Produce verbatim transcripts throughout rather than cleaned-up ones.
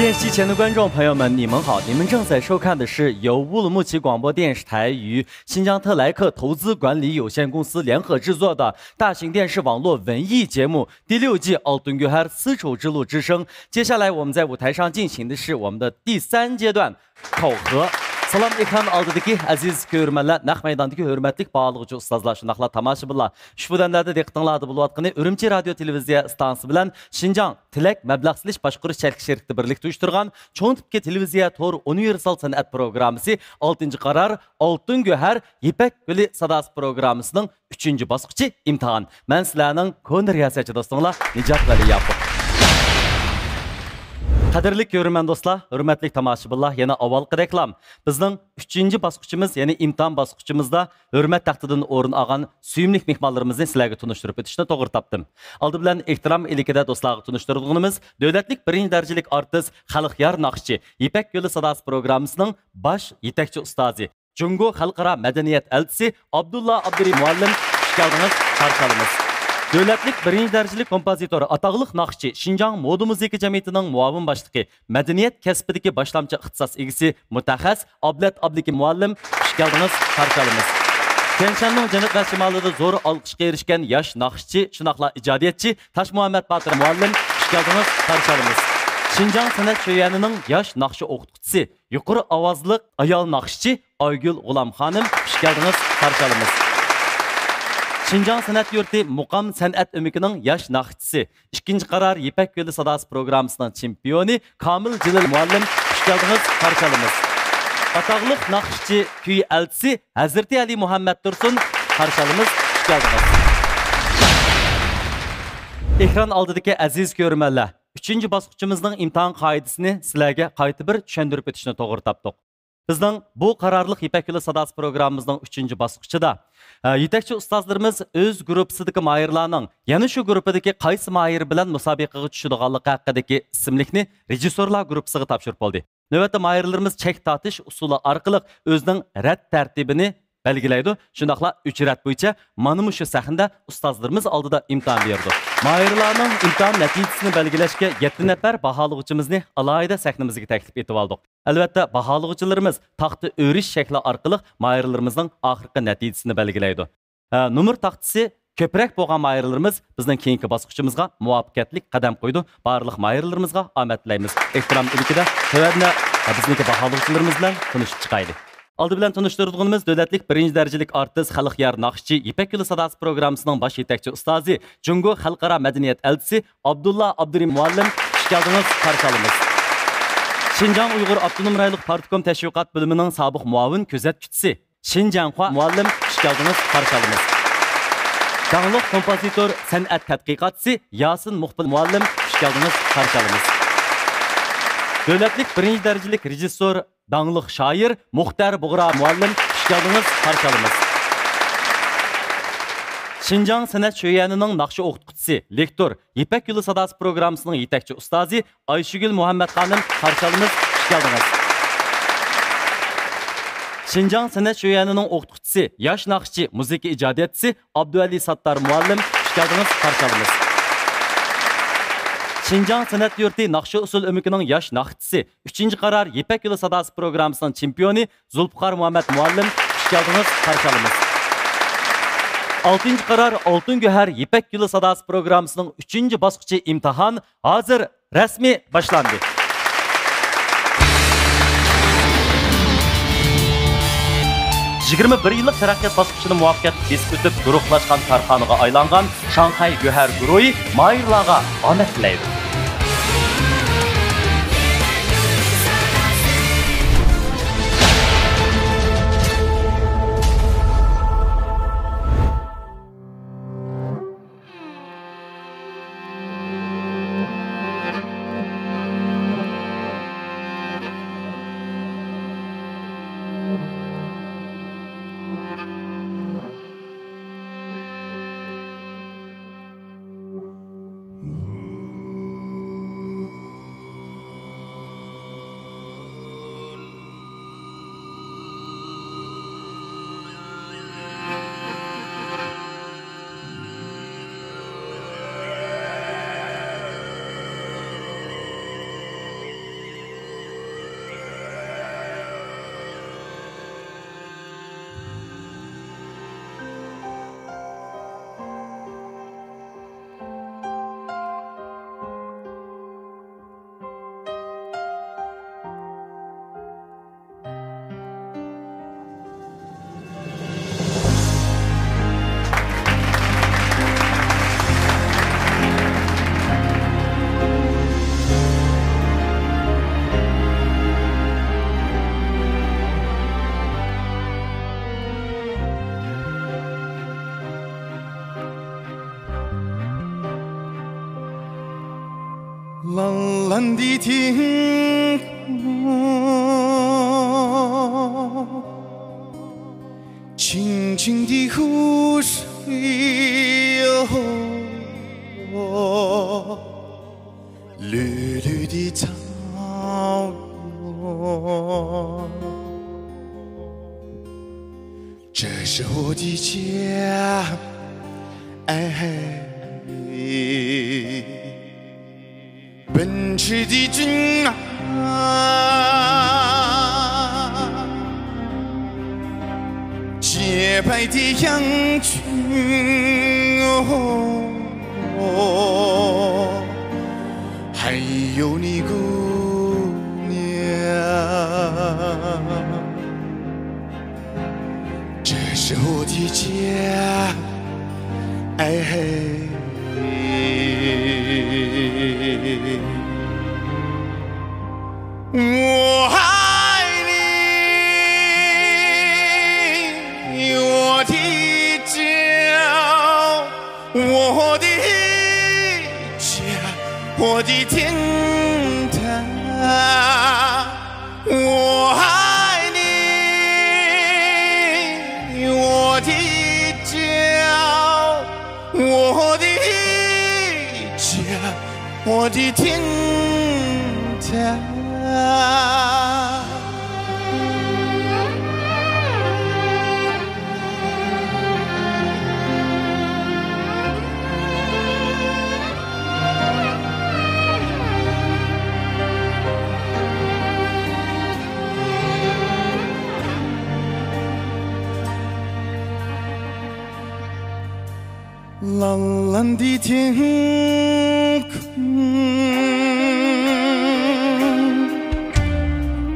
电视机前的观众朋友们，你们好，你们正在收看的是由乌鲁木齐广播电视台与新疆特莱克投资管理有限公司联合制作的大型电视网络文艺节目第六季《Altın Göher: Sırça Yolculuğu》之声。接下来我们在舞台上进行的是我们的第三阶段考核。سالام ئېكران ئالدىدىكى ئەزىز كۆرۈرمەنلەر، نەق مەيداندىكى ھۆرمەتلىك باھالىغۇچى ئۇستازلار، شۇنداقلا تاماشىبىنلار. ئۇشبۇ دەملەردە دىققىتىڭلاردا بولۇۋاتقىنى ئۈرۈمچى رادىيو تېلېۋىزىيە ئىستانسىسى بىلەن شىنجاڭ تىلەك مەبلەغ سېلىش باشقۇرۇش چەكلىك شىركىتى بىرلىكتە ئۇيۇشتۇرغان چوڭ تىپتىكى تېلېۋىزىيە تور ئۇنىۋېرسال سەنئەت پروگراممىسى ئالتىنچى قارار ئالتۇن گۆھەر يىپەك گۈلى ساداسى پروگراممىسىنىڭ ئۈچىنچى باسقۇچى ئىمتىھان. مەن سىلەرنىڭ كونا رىياسەتچى دوستۇڭلار نىجات ۋەلى ياقۇپ. قەدىرلىك كۆرۈرمەن دوستلار، ھۆرمەتلىك تاماشىبىنلار، يەنە ئاۋۋالقىدەكلا بىزنىڭ ئۈچىنچى باسقۇچىمىز، يەنى ئىمتىھان باسقۇچىمىزدا ھۆرمەت تەختىدىن ئورۇن ئالغان سۆيۈملۈك مېھمانلىرىمىزنى سىلەرگە تونۇشتۇرۇپ ئۆتۈشنى توغرا تاپتىم. ئالدى بىلەن ئېھتىرام ئىلكىدە دوستلارغا تونۇشتۇرىدىغىنىمىز دۆلەتلىك بىرىنچى دەرىجىلىك ئارتىس، خەلقيار ناخشىچى، يىپەك يولى ساداسى پروگراممىسىنىڭ باش يېتەكچى ئۇستازى، جۇڭگو خەلقئارا مەدەنىيەت ئەلچىسى ئابدۇللا ئابدۇرېھىم مۇئەللىم، خۇش كەلدىڭىز، قارشى ئالىمىز. دۆلەتلىك بىرىنچى دەرىجىلىك كومپوزىتور، ئاتاقلىق ناخشىچى، شىنجاڭ مودا مۇزىكا جەمئىيىتىنىڭ مۇئاۋىن باشلىقى، مەدەنىيەت كەسپىدىكى باشلامچى ئىختىساس ئىگىسى، مۇتەخەسسىس ئابلەت ئابلىكىم مۇئەللىم، خۇش كەلدىڭىز، قارشى ئالىمىز. تيەنشاننىڭ جەنۇب ۋە شىمالىدا زور ئالقىشقا ئېرىشكەن ياش ناخشىچى، شۇنداقلا ئىجادىيەتچى تاشمۇھەممەت باتۇر مۇئەللىم، خۇش كەلدىڭىز، قارشى ئالىمىز. شىنجاڭ سەنئەت شۆيۈەنىنىڭ ياش ناخشا ئوقۇتقۇچىسى، يۇقىرى ئاۋازلىق ئايال ناخشىچى ئايگۈل غۇلام خانىم، خۇش كەلدىڭىز، قارشى ئالىمىز. شىنجاڭ سەنئەت يۇرتى مۇقام سەنئەت ئۆمىكىنىڭ ياش ناخشىچىسى، ئىككىنچى قارار يىپەك يولى ساداسى پروگراممىسىنىڭ چېمپىيونى كامىل جېلىل مۇئەللىم، خۇش كەلدىڭىز، قارشى ئالىمىز. ئاتاقلىق ناخشىچى، كۈي ئەلچىسى ھەزرىتى ئەلى مۇھەممەد تۇرسۇن، قارشى ئالىمىز، خۇش كەلدىڭىز. ئېكران ئالدىدىكى ئەزىز كۆرۈرمەنلەر، ئۈچىنچى باسقۇچىمىزنىڭ ئىمتىھان قائىدىسىنى سىلەرگە قايتا بىر چۈشەندۈرۈپ ئۆتۈشنى توغرا تاپتۇق. بىزنىڭ بۇ قارارلىق يىپەك يولى ساداسى پروگراممىمىزنىڭ ئۈچىنچى باسقۇچىدا، ھە، يېتەكچى ئۇستازلىرىمىز ئۆز گۇرۇپپىسىدىكى ماھىرلارنىڭ يەنە شۇ گۇرۇپپىدىكى قايسى ماھىر بىلەن مۇسابىقىگە چۈشىدىغانلىقى ھەققىدىكى ئىسىملىكنى رېژىسسورلار گۇرۇپپىسىغا تاپشۇرۇپ بولدى. نۆۋەتتە ماھىرلىرىمىز چەك تارتىش ئۇسۇلى ئارقىلىق ئۆزىنىڭ رەت تەرتىپىنى بەلگىلەيدۇ. شۇنداقلا ئۆچرەت بويىچە مانا مۇشۇ سەھنىدە ئۇستازلىرىمىز ئالدىدا ئىمتىھان بېرىدۇ. ماھىرلارنىڭ ئىمتىھان نەتىجىسىنى بەلگىلەشكە يەتتە نەپەر باھالىغۇچىمىزنى ئالاھىدە سەھنىمىزگە تەكلىپ ئېتىۋالدۇق. ئەلۋەتتە، باھالىغۇچىلىرىمىز تاختا ئۆرۈش شەكلى ئارقىلىق ماھىرلىرىمىزنىڭ ئاخىرقى نەتىجىسىنى بەلگىلەيدۇ. ھە، نومۇر تاختىسى كۆپرەك بولغان ماھىرلىرىمىز بىزنىڭ كېيىنكى باسقۇچىمىزغا مۇۋەپپەقىيەتلىك قەدەم قويىدۇ. بارلىق ماھىرلىرىمىزغا ئامەت تىلەيمىز. ئېھتىرام ئىلكىدە تۆۋەندە بىزنىڭكى باھالىغۇچىلىرىمىز بىلەن تونۇشۇپ چىقايلى. ئالدى بىلەن تونۇشتۇرىدىغىنىمىز دۆلەتلىك بىرىنچى دەرىجىلىك ئارتىس، خەلقيار ناخشىچى، يىپەك يولى ساداسى پروگراممىسىنىڭ باش يېتەكچى ئۇستازى، جۇڭگو خەلقئارا مەدەنىيەت ئەلچىسى ئابدۇللا ئابدۇرېھىم مۇئەللىم، خۇش كەلدىڭىز، قارشى ئالىمىز. شىنجاڭ ئۇيغۇر ئاپتونوم رايونلۇق پارتكوم تەشۋىقات بۆلۈمىنىڭ سابىق مۇئاۋىن كۆزەتكۈچىسى، شىن جياڭخۇا مۇئەللىم، خۇش كەلدىڭىز، قارشى ئالىمىز. داڭلىق كومپوزىتور، سەنئەت تەتقىقاتچىسى ياسىن مۇقبىل مۇئەللىم، خۇش كەلدىڭىز، قارشى ئالىمىز. دۆلەتلىك بىرىنچى دەرىجىلىك رېژىسسور، داڭلىق شائىر مۇختەر بۇغرا مۇئەللىم، خۇش كەلدىڭىز، قارشى ئالىمىز. شىنجاڭ سەنئەت شۆيۈەنىنىڭ ناخشا ئوقۇتقۇچىسى، لېكتور، يىپەك يولى ساداسى پروگراممىسىنىڭ يېتەكچى ئۇستازى ئايشۈگۈل مۇھەممەت خانىم، قارشى ئالىمىز، خۇش كەلدىڭىز. شىنجاڭ سەنئەت شۆيۈەنىنىڭ ئوقۇتقۇچىسى، ياش ناخشىچى، مۇزىكا ئىجادىيەتچىسى ئابدۇۋەلى ساتتار مۇئەللىم، خۇش كەلدىڭىز، قارشى ئالىمىز. شىنجاڭ سەنئەت يۇرتى ناخشا ئۇسسۇل ئۆمىكىنىڭ ياش ناخشىچىسى، ئۈچىنچى قارار يىپەك يولى ساداسى پروگراممىسىنىڭ چېمپىيونى زۇلپىقار مۇھەممەت مۇئەللىم، خۇش كەلدىڭىز، قارشى ئالىمىز. ئالتىنچى قارار ئالتۇن گۆھەر يىپەك يولى ساداسى پروگراممىسىنىڭ ئۈچىنچى باسقۇچى ئىمتىھان ھازىر رەسمىي باشلاندى. يىگىرمە بىر يىللىق تەرەققىيات باسقۇچىنى مۇۋەپپەقىيەتلىك بېسىپ ئۆتۈپ، گۇرۇھلاشقان كارخانىغا ئايلانغان شاڭخەي گۆھەر گۇرۇھى ماھىرلارغا ئامەت تىلەيدۇ. 蓝蓝的天空，清清的湖水哟，绿绿的草原。这是我的家，哎嘿。奔驰的骏马，洁白的羊群哦，还有你姑娘。 这是我的家，哎嘿。我爱你，我的家，我的家，我的天堂。 我爱你，我的家，我的家，我的天堂。 蓝蓝的天空，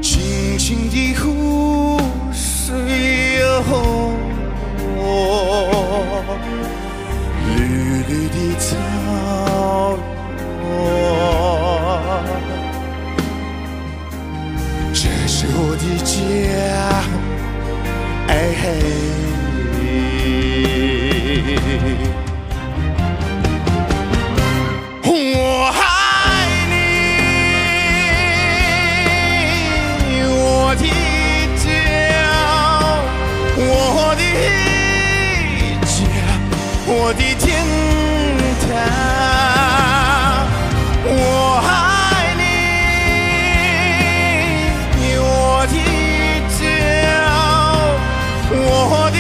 清清的湖水哟，绿绿的草原。 这是我的家，哎嘿。我爱你，我的家，我的家。 我的天堂，我爱你，我的家，我的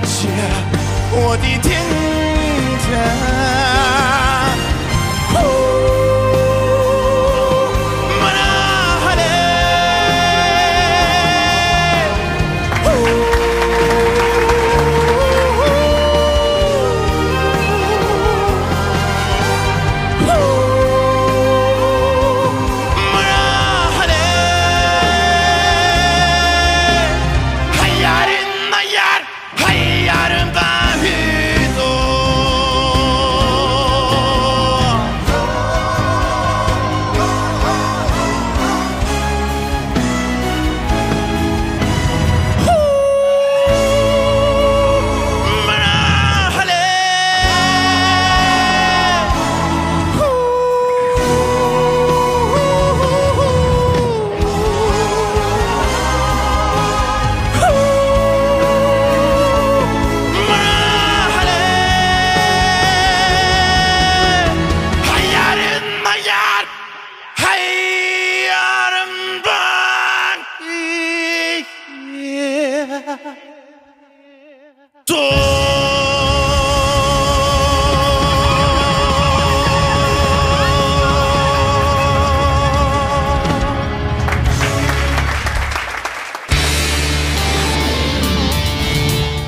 家，我的天堂。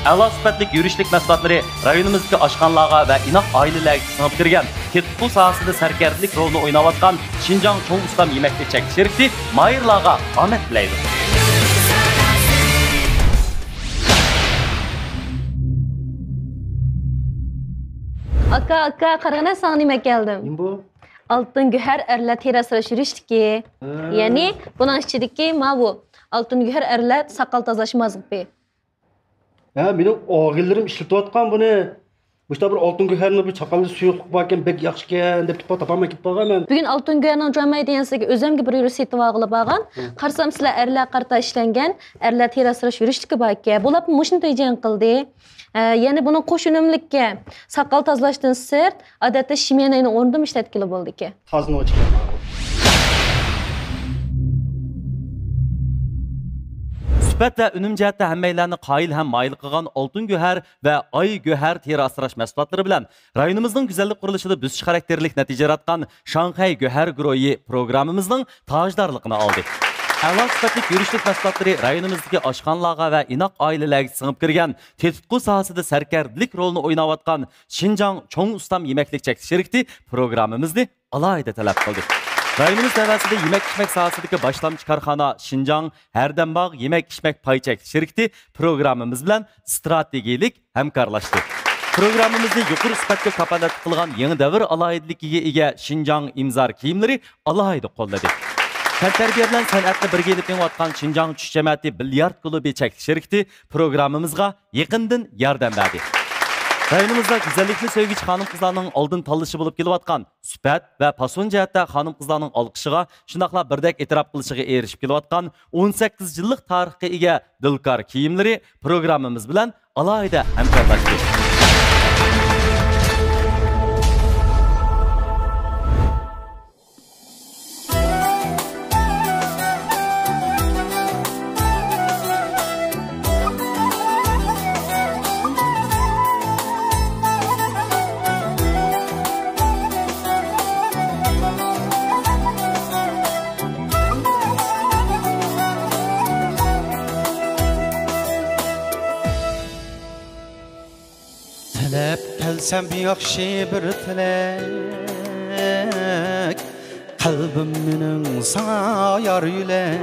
ئەلا سۈپەتلىك يۈرۈشلۈك مەھسۇلاتلىرى رايونىمىزدىكى ئاشخانىلارغا ۋە ئىناق ئائىلىلەرگە سىڭىپ كىرگەن، تېتىتقۇ ساھەسىدە سەركەردىلىك رولىنى ئويناۋاتقان شىنجاڭ چوڭ ئۇستام يېمەكلىك چەكلىك شىركىتى ماھىرلارغا ئامەت تىلەيدۇ. ئاكا، ئاكا، قارىغىنە، ساڭا نېمە ئەكەلدىم؟ نېمە بۇ؟ ئالتۇن گۆھەر ئەرلەر تېرە ئاسراش يۈرۈشلۈكى. ھە. يەنى بۇنىڭ ئىچىدىكى ماۋۇ ئالتۇن گۆھەر ئەرلەر ساقال تازىلاش مازغىپى. ھە، مېنىڭ ئاغىنىلىرىم ئىشلىتىۋاتقان بۇنى. مۇشۇنداق بىر ئالتۇن گۆھەرنىڭ بىر چاققاندا سۇيۇقلۇق باركەن، بەك ياخشىكەن دەپ تۇرۇپ تاپالماي كېتىپ قالغان مەن. بۈگۈن ئالتۇن گۆھەرنىڭ جۇەنمەي دېگەن سىزگە ئۆزۈمگە بىر يۈرۈش سېتىۋالغىلى بارغان. ھە. قارىسام، سىلەر ئەرلەرگە قارىتا ئىشلەنگەن، ئەرلەر تېرە ئاسراش يۈرۈشلۈكى باركەن. بولۇپمۇ مۇشۇنى جەڭ قىلدى. ئە، يەنە بۇنىڭ قوش ئۈنۈملۈككە ساقال تازىلاشتىن سىرت، ئادەتتە شىميەنەينىڭ ئورنىدا ئىشلەتكىلى بولىدىكەن. تازىنىڭ ئىچىگە. سۈپەت ۋە ئۈنۈم جەھەتتە ھەممەيلەننى قايىل ھەم مايىل قىلغان ئالتۇن گۆھەر ۋە ئاي گۆھەر تېرە ئاسراش مەھسۇلاتلىرى بىلەن رايونىمىزنىڭ گۈزەللىك قۇرۇلۇشىدا بۆسۈش خاراكتېرلىك نەتىجە ياراتقان شاڭخەي گۆھەر گۇرۇھى پروگراممىمىزنىڭ تاجدارلىقىنى ئالدى. ئەلا سۈپەتلىك يۈرۈشلۈك مەھسۇلاتلىرى رايونىمىزدىكى ئاشخانىلارغا ۋە ئىناق ئائىلىلەرگە سىڭىپ كىرگەن تېتىتقۇ ساھەسىدە سەركەردىلىك رولىنى ئويناۋاتقان شىنجاڭ چوڭ ئۇستام يېمەكلىك چەكلىك شىركىتى پروگراممىمىزنى ئالاھىدە تەلەپ قىلدى. رايونىمىز تەۋەسىدە يېمەك-ئىچمەك ساھەسىدىكى باشلامچى كارخانا شىنجاڭ ھەردەمباغ يېمەك-ئىچمەك پاي چەكلىك شىركىتى پروگراممىمىز بىلەن ئىستراتېگىيەلىك ھەمكارلاشتى. پروگراممىمىزنى يۇقىرى سۈپەتكە كاپالەتلىك قىلغان يېڭى دەۋر ئالاھىدىلىكىگە ئىگە شىنجاڭ ئىمزار كىيىملىرى ئالاھىدە قوللىدى. تەنتەربىيە بىلەن سەنئەتنى بىرگە ئېلىپ مېڭىۋاتقان شىنجاڭ چۈش جەمەتى بىليارد كۇلۇبى چەكلىك شىركىتى پروگراممىمىزغا يېقىندىن ياردەم بەردى. رايونىمىزدا گۈزەللىكنى سۆيگۈچى خانىم-قىزلارنىڭ ئالدىن تاللىشى بولۇپ كېلىۋاتقان سۈپەت ۋە پاسون جەھەتتە خانىم-قىزلارنىڭ ئالقىشىغا، شۇنداقلا بىردەك ئېتىراپ قىلىشىغا ئېرىشىپ كېلىۋاتقان ئون سەككىز يىللىق تارىخقا ئىگە دىلكار كىيىملىرى پروگراممىمىز بىلەن ئالاھىدە ھەمكارلاشتى. تىلەپ كەلسەم ياخشى بىر تىلەك، قەلبىم مېنىڭ ساڭا يار يۆلەك.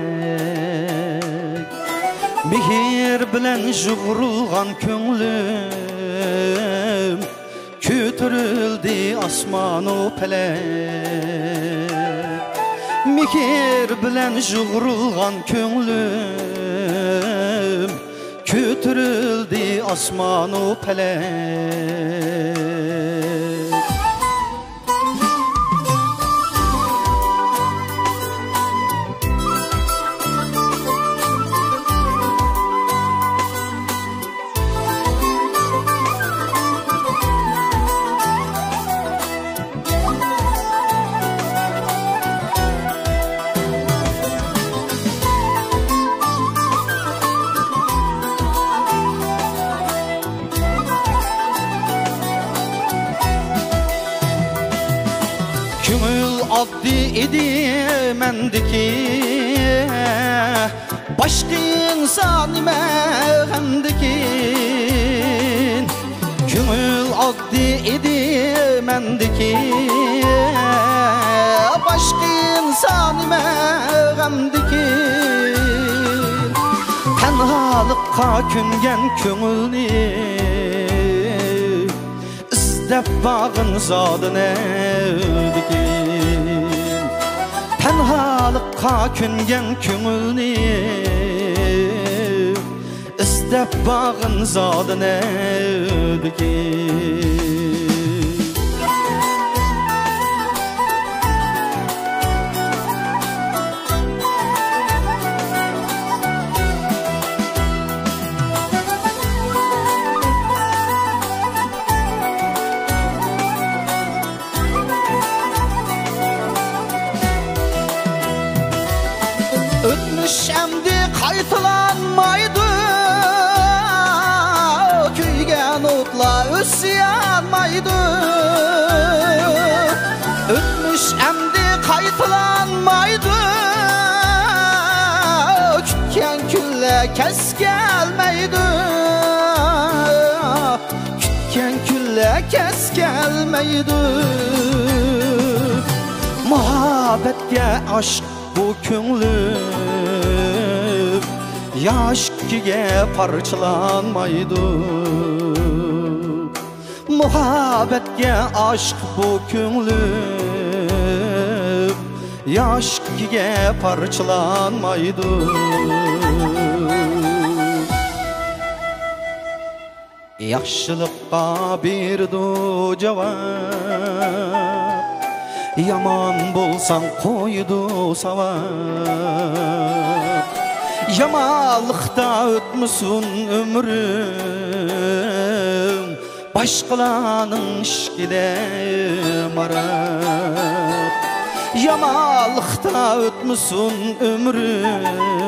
مېھىر بىلەن يۇغۇرۇلغان كۆڭلۈم، كۆتۈرۈلدى ئاسمانۇ پەلەك. مېھىر بىلەن يۇغۇرۇلغان كۆڭلۈم، كۆتۈرۈلدى ئاسمانۇ پەلەك. كۆڭۈل ئاددىي ئىدى مەندىكى، باشقا ئىنسان نېمە غەمدىكىن؟ كۆڭۈل ئاددىي ئىدى مەندىكى، باشقا ئىنسان نېمە غەمدىكىن؟ تەنھالىققا كۆنگەن كۆڭۈلنى ئىزدەپ بارغىن زادى نەۋدىكىن؟ تەنھالىققا كۆنگەن كۆڭۈلنى ئىزدەپ بارغىن زادى نەۋدىكىن؟ ئۆتمۈش ئەمدى قايتىلانمايدۇ، كۆيگەن ئوتلار ئۆچۈپ يانمايدۇ. ئۆتمۈش ئەمدى قايتىلانمايدۇ، كۈتكەن كۈنلەر كەس كەلمەيدۇ، كۈتكەن كۈنلەر كەس كەلمەيدۇ. مۇھەببەتكە ئاشىق بۇ كۆڭلۈم، ياشىكىگە پارچىلانمايدۇ. مۇھەببەتكە ئاشىق بۇ كۆڭلۈم، ياشىكىگە پارچىلانمايدۇ. ياخشىلىققا بېرىدۇ جاۋاب، يامان بولساڭ قويىدۇ ساۋاب. يامانلىقتا ئۆتمىسۇن ئۆمرۈڭ، باشقىلارنىڭ ئىشىكىدە ماراپ. يامانلىقتا ئۆتمىسۇن ئۆمرۈڭ،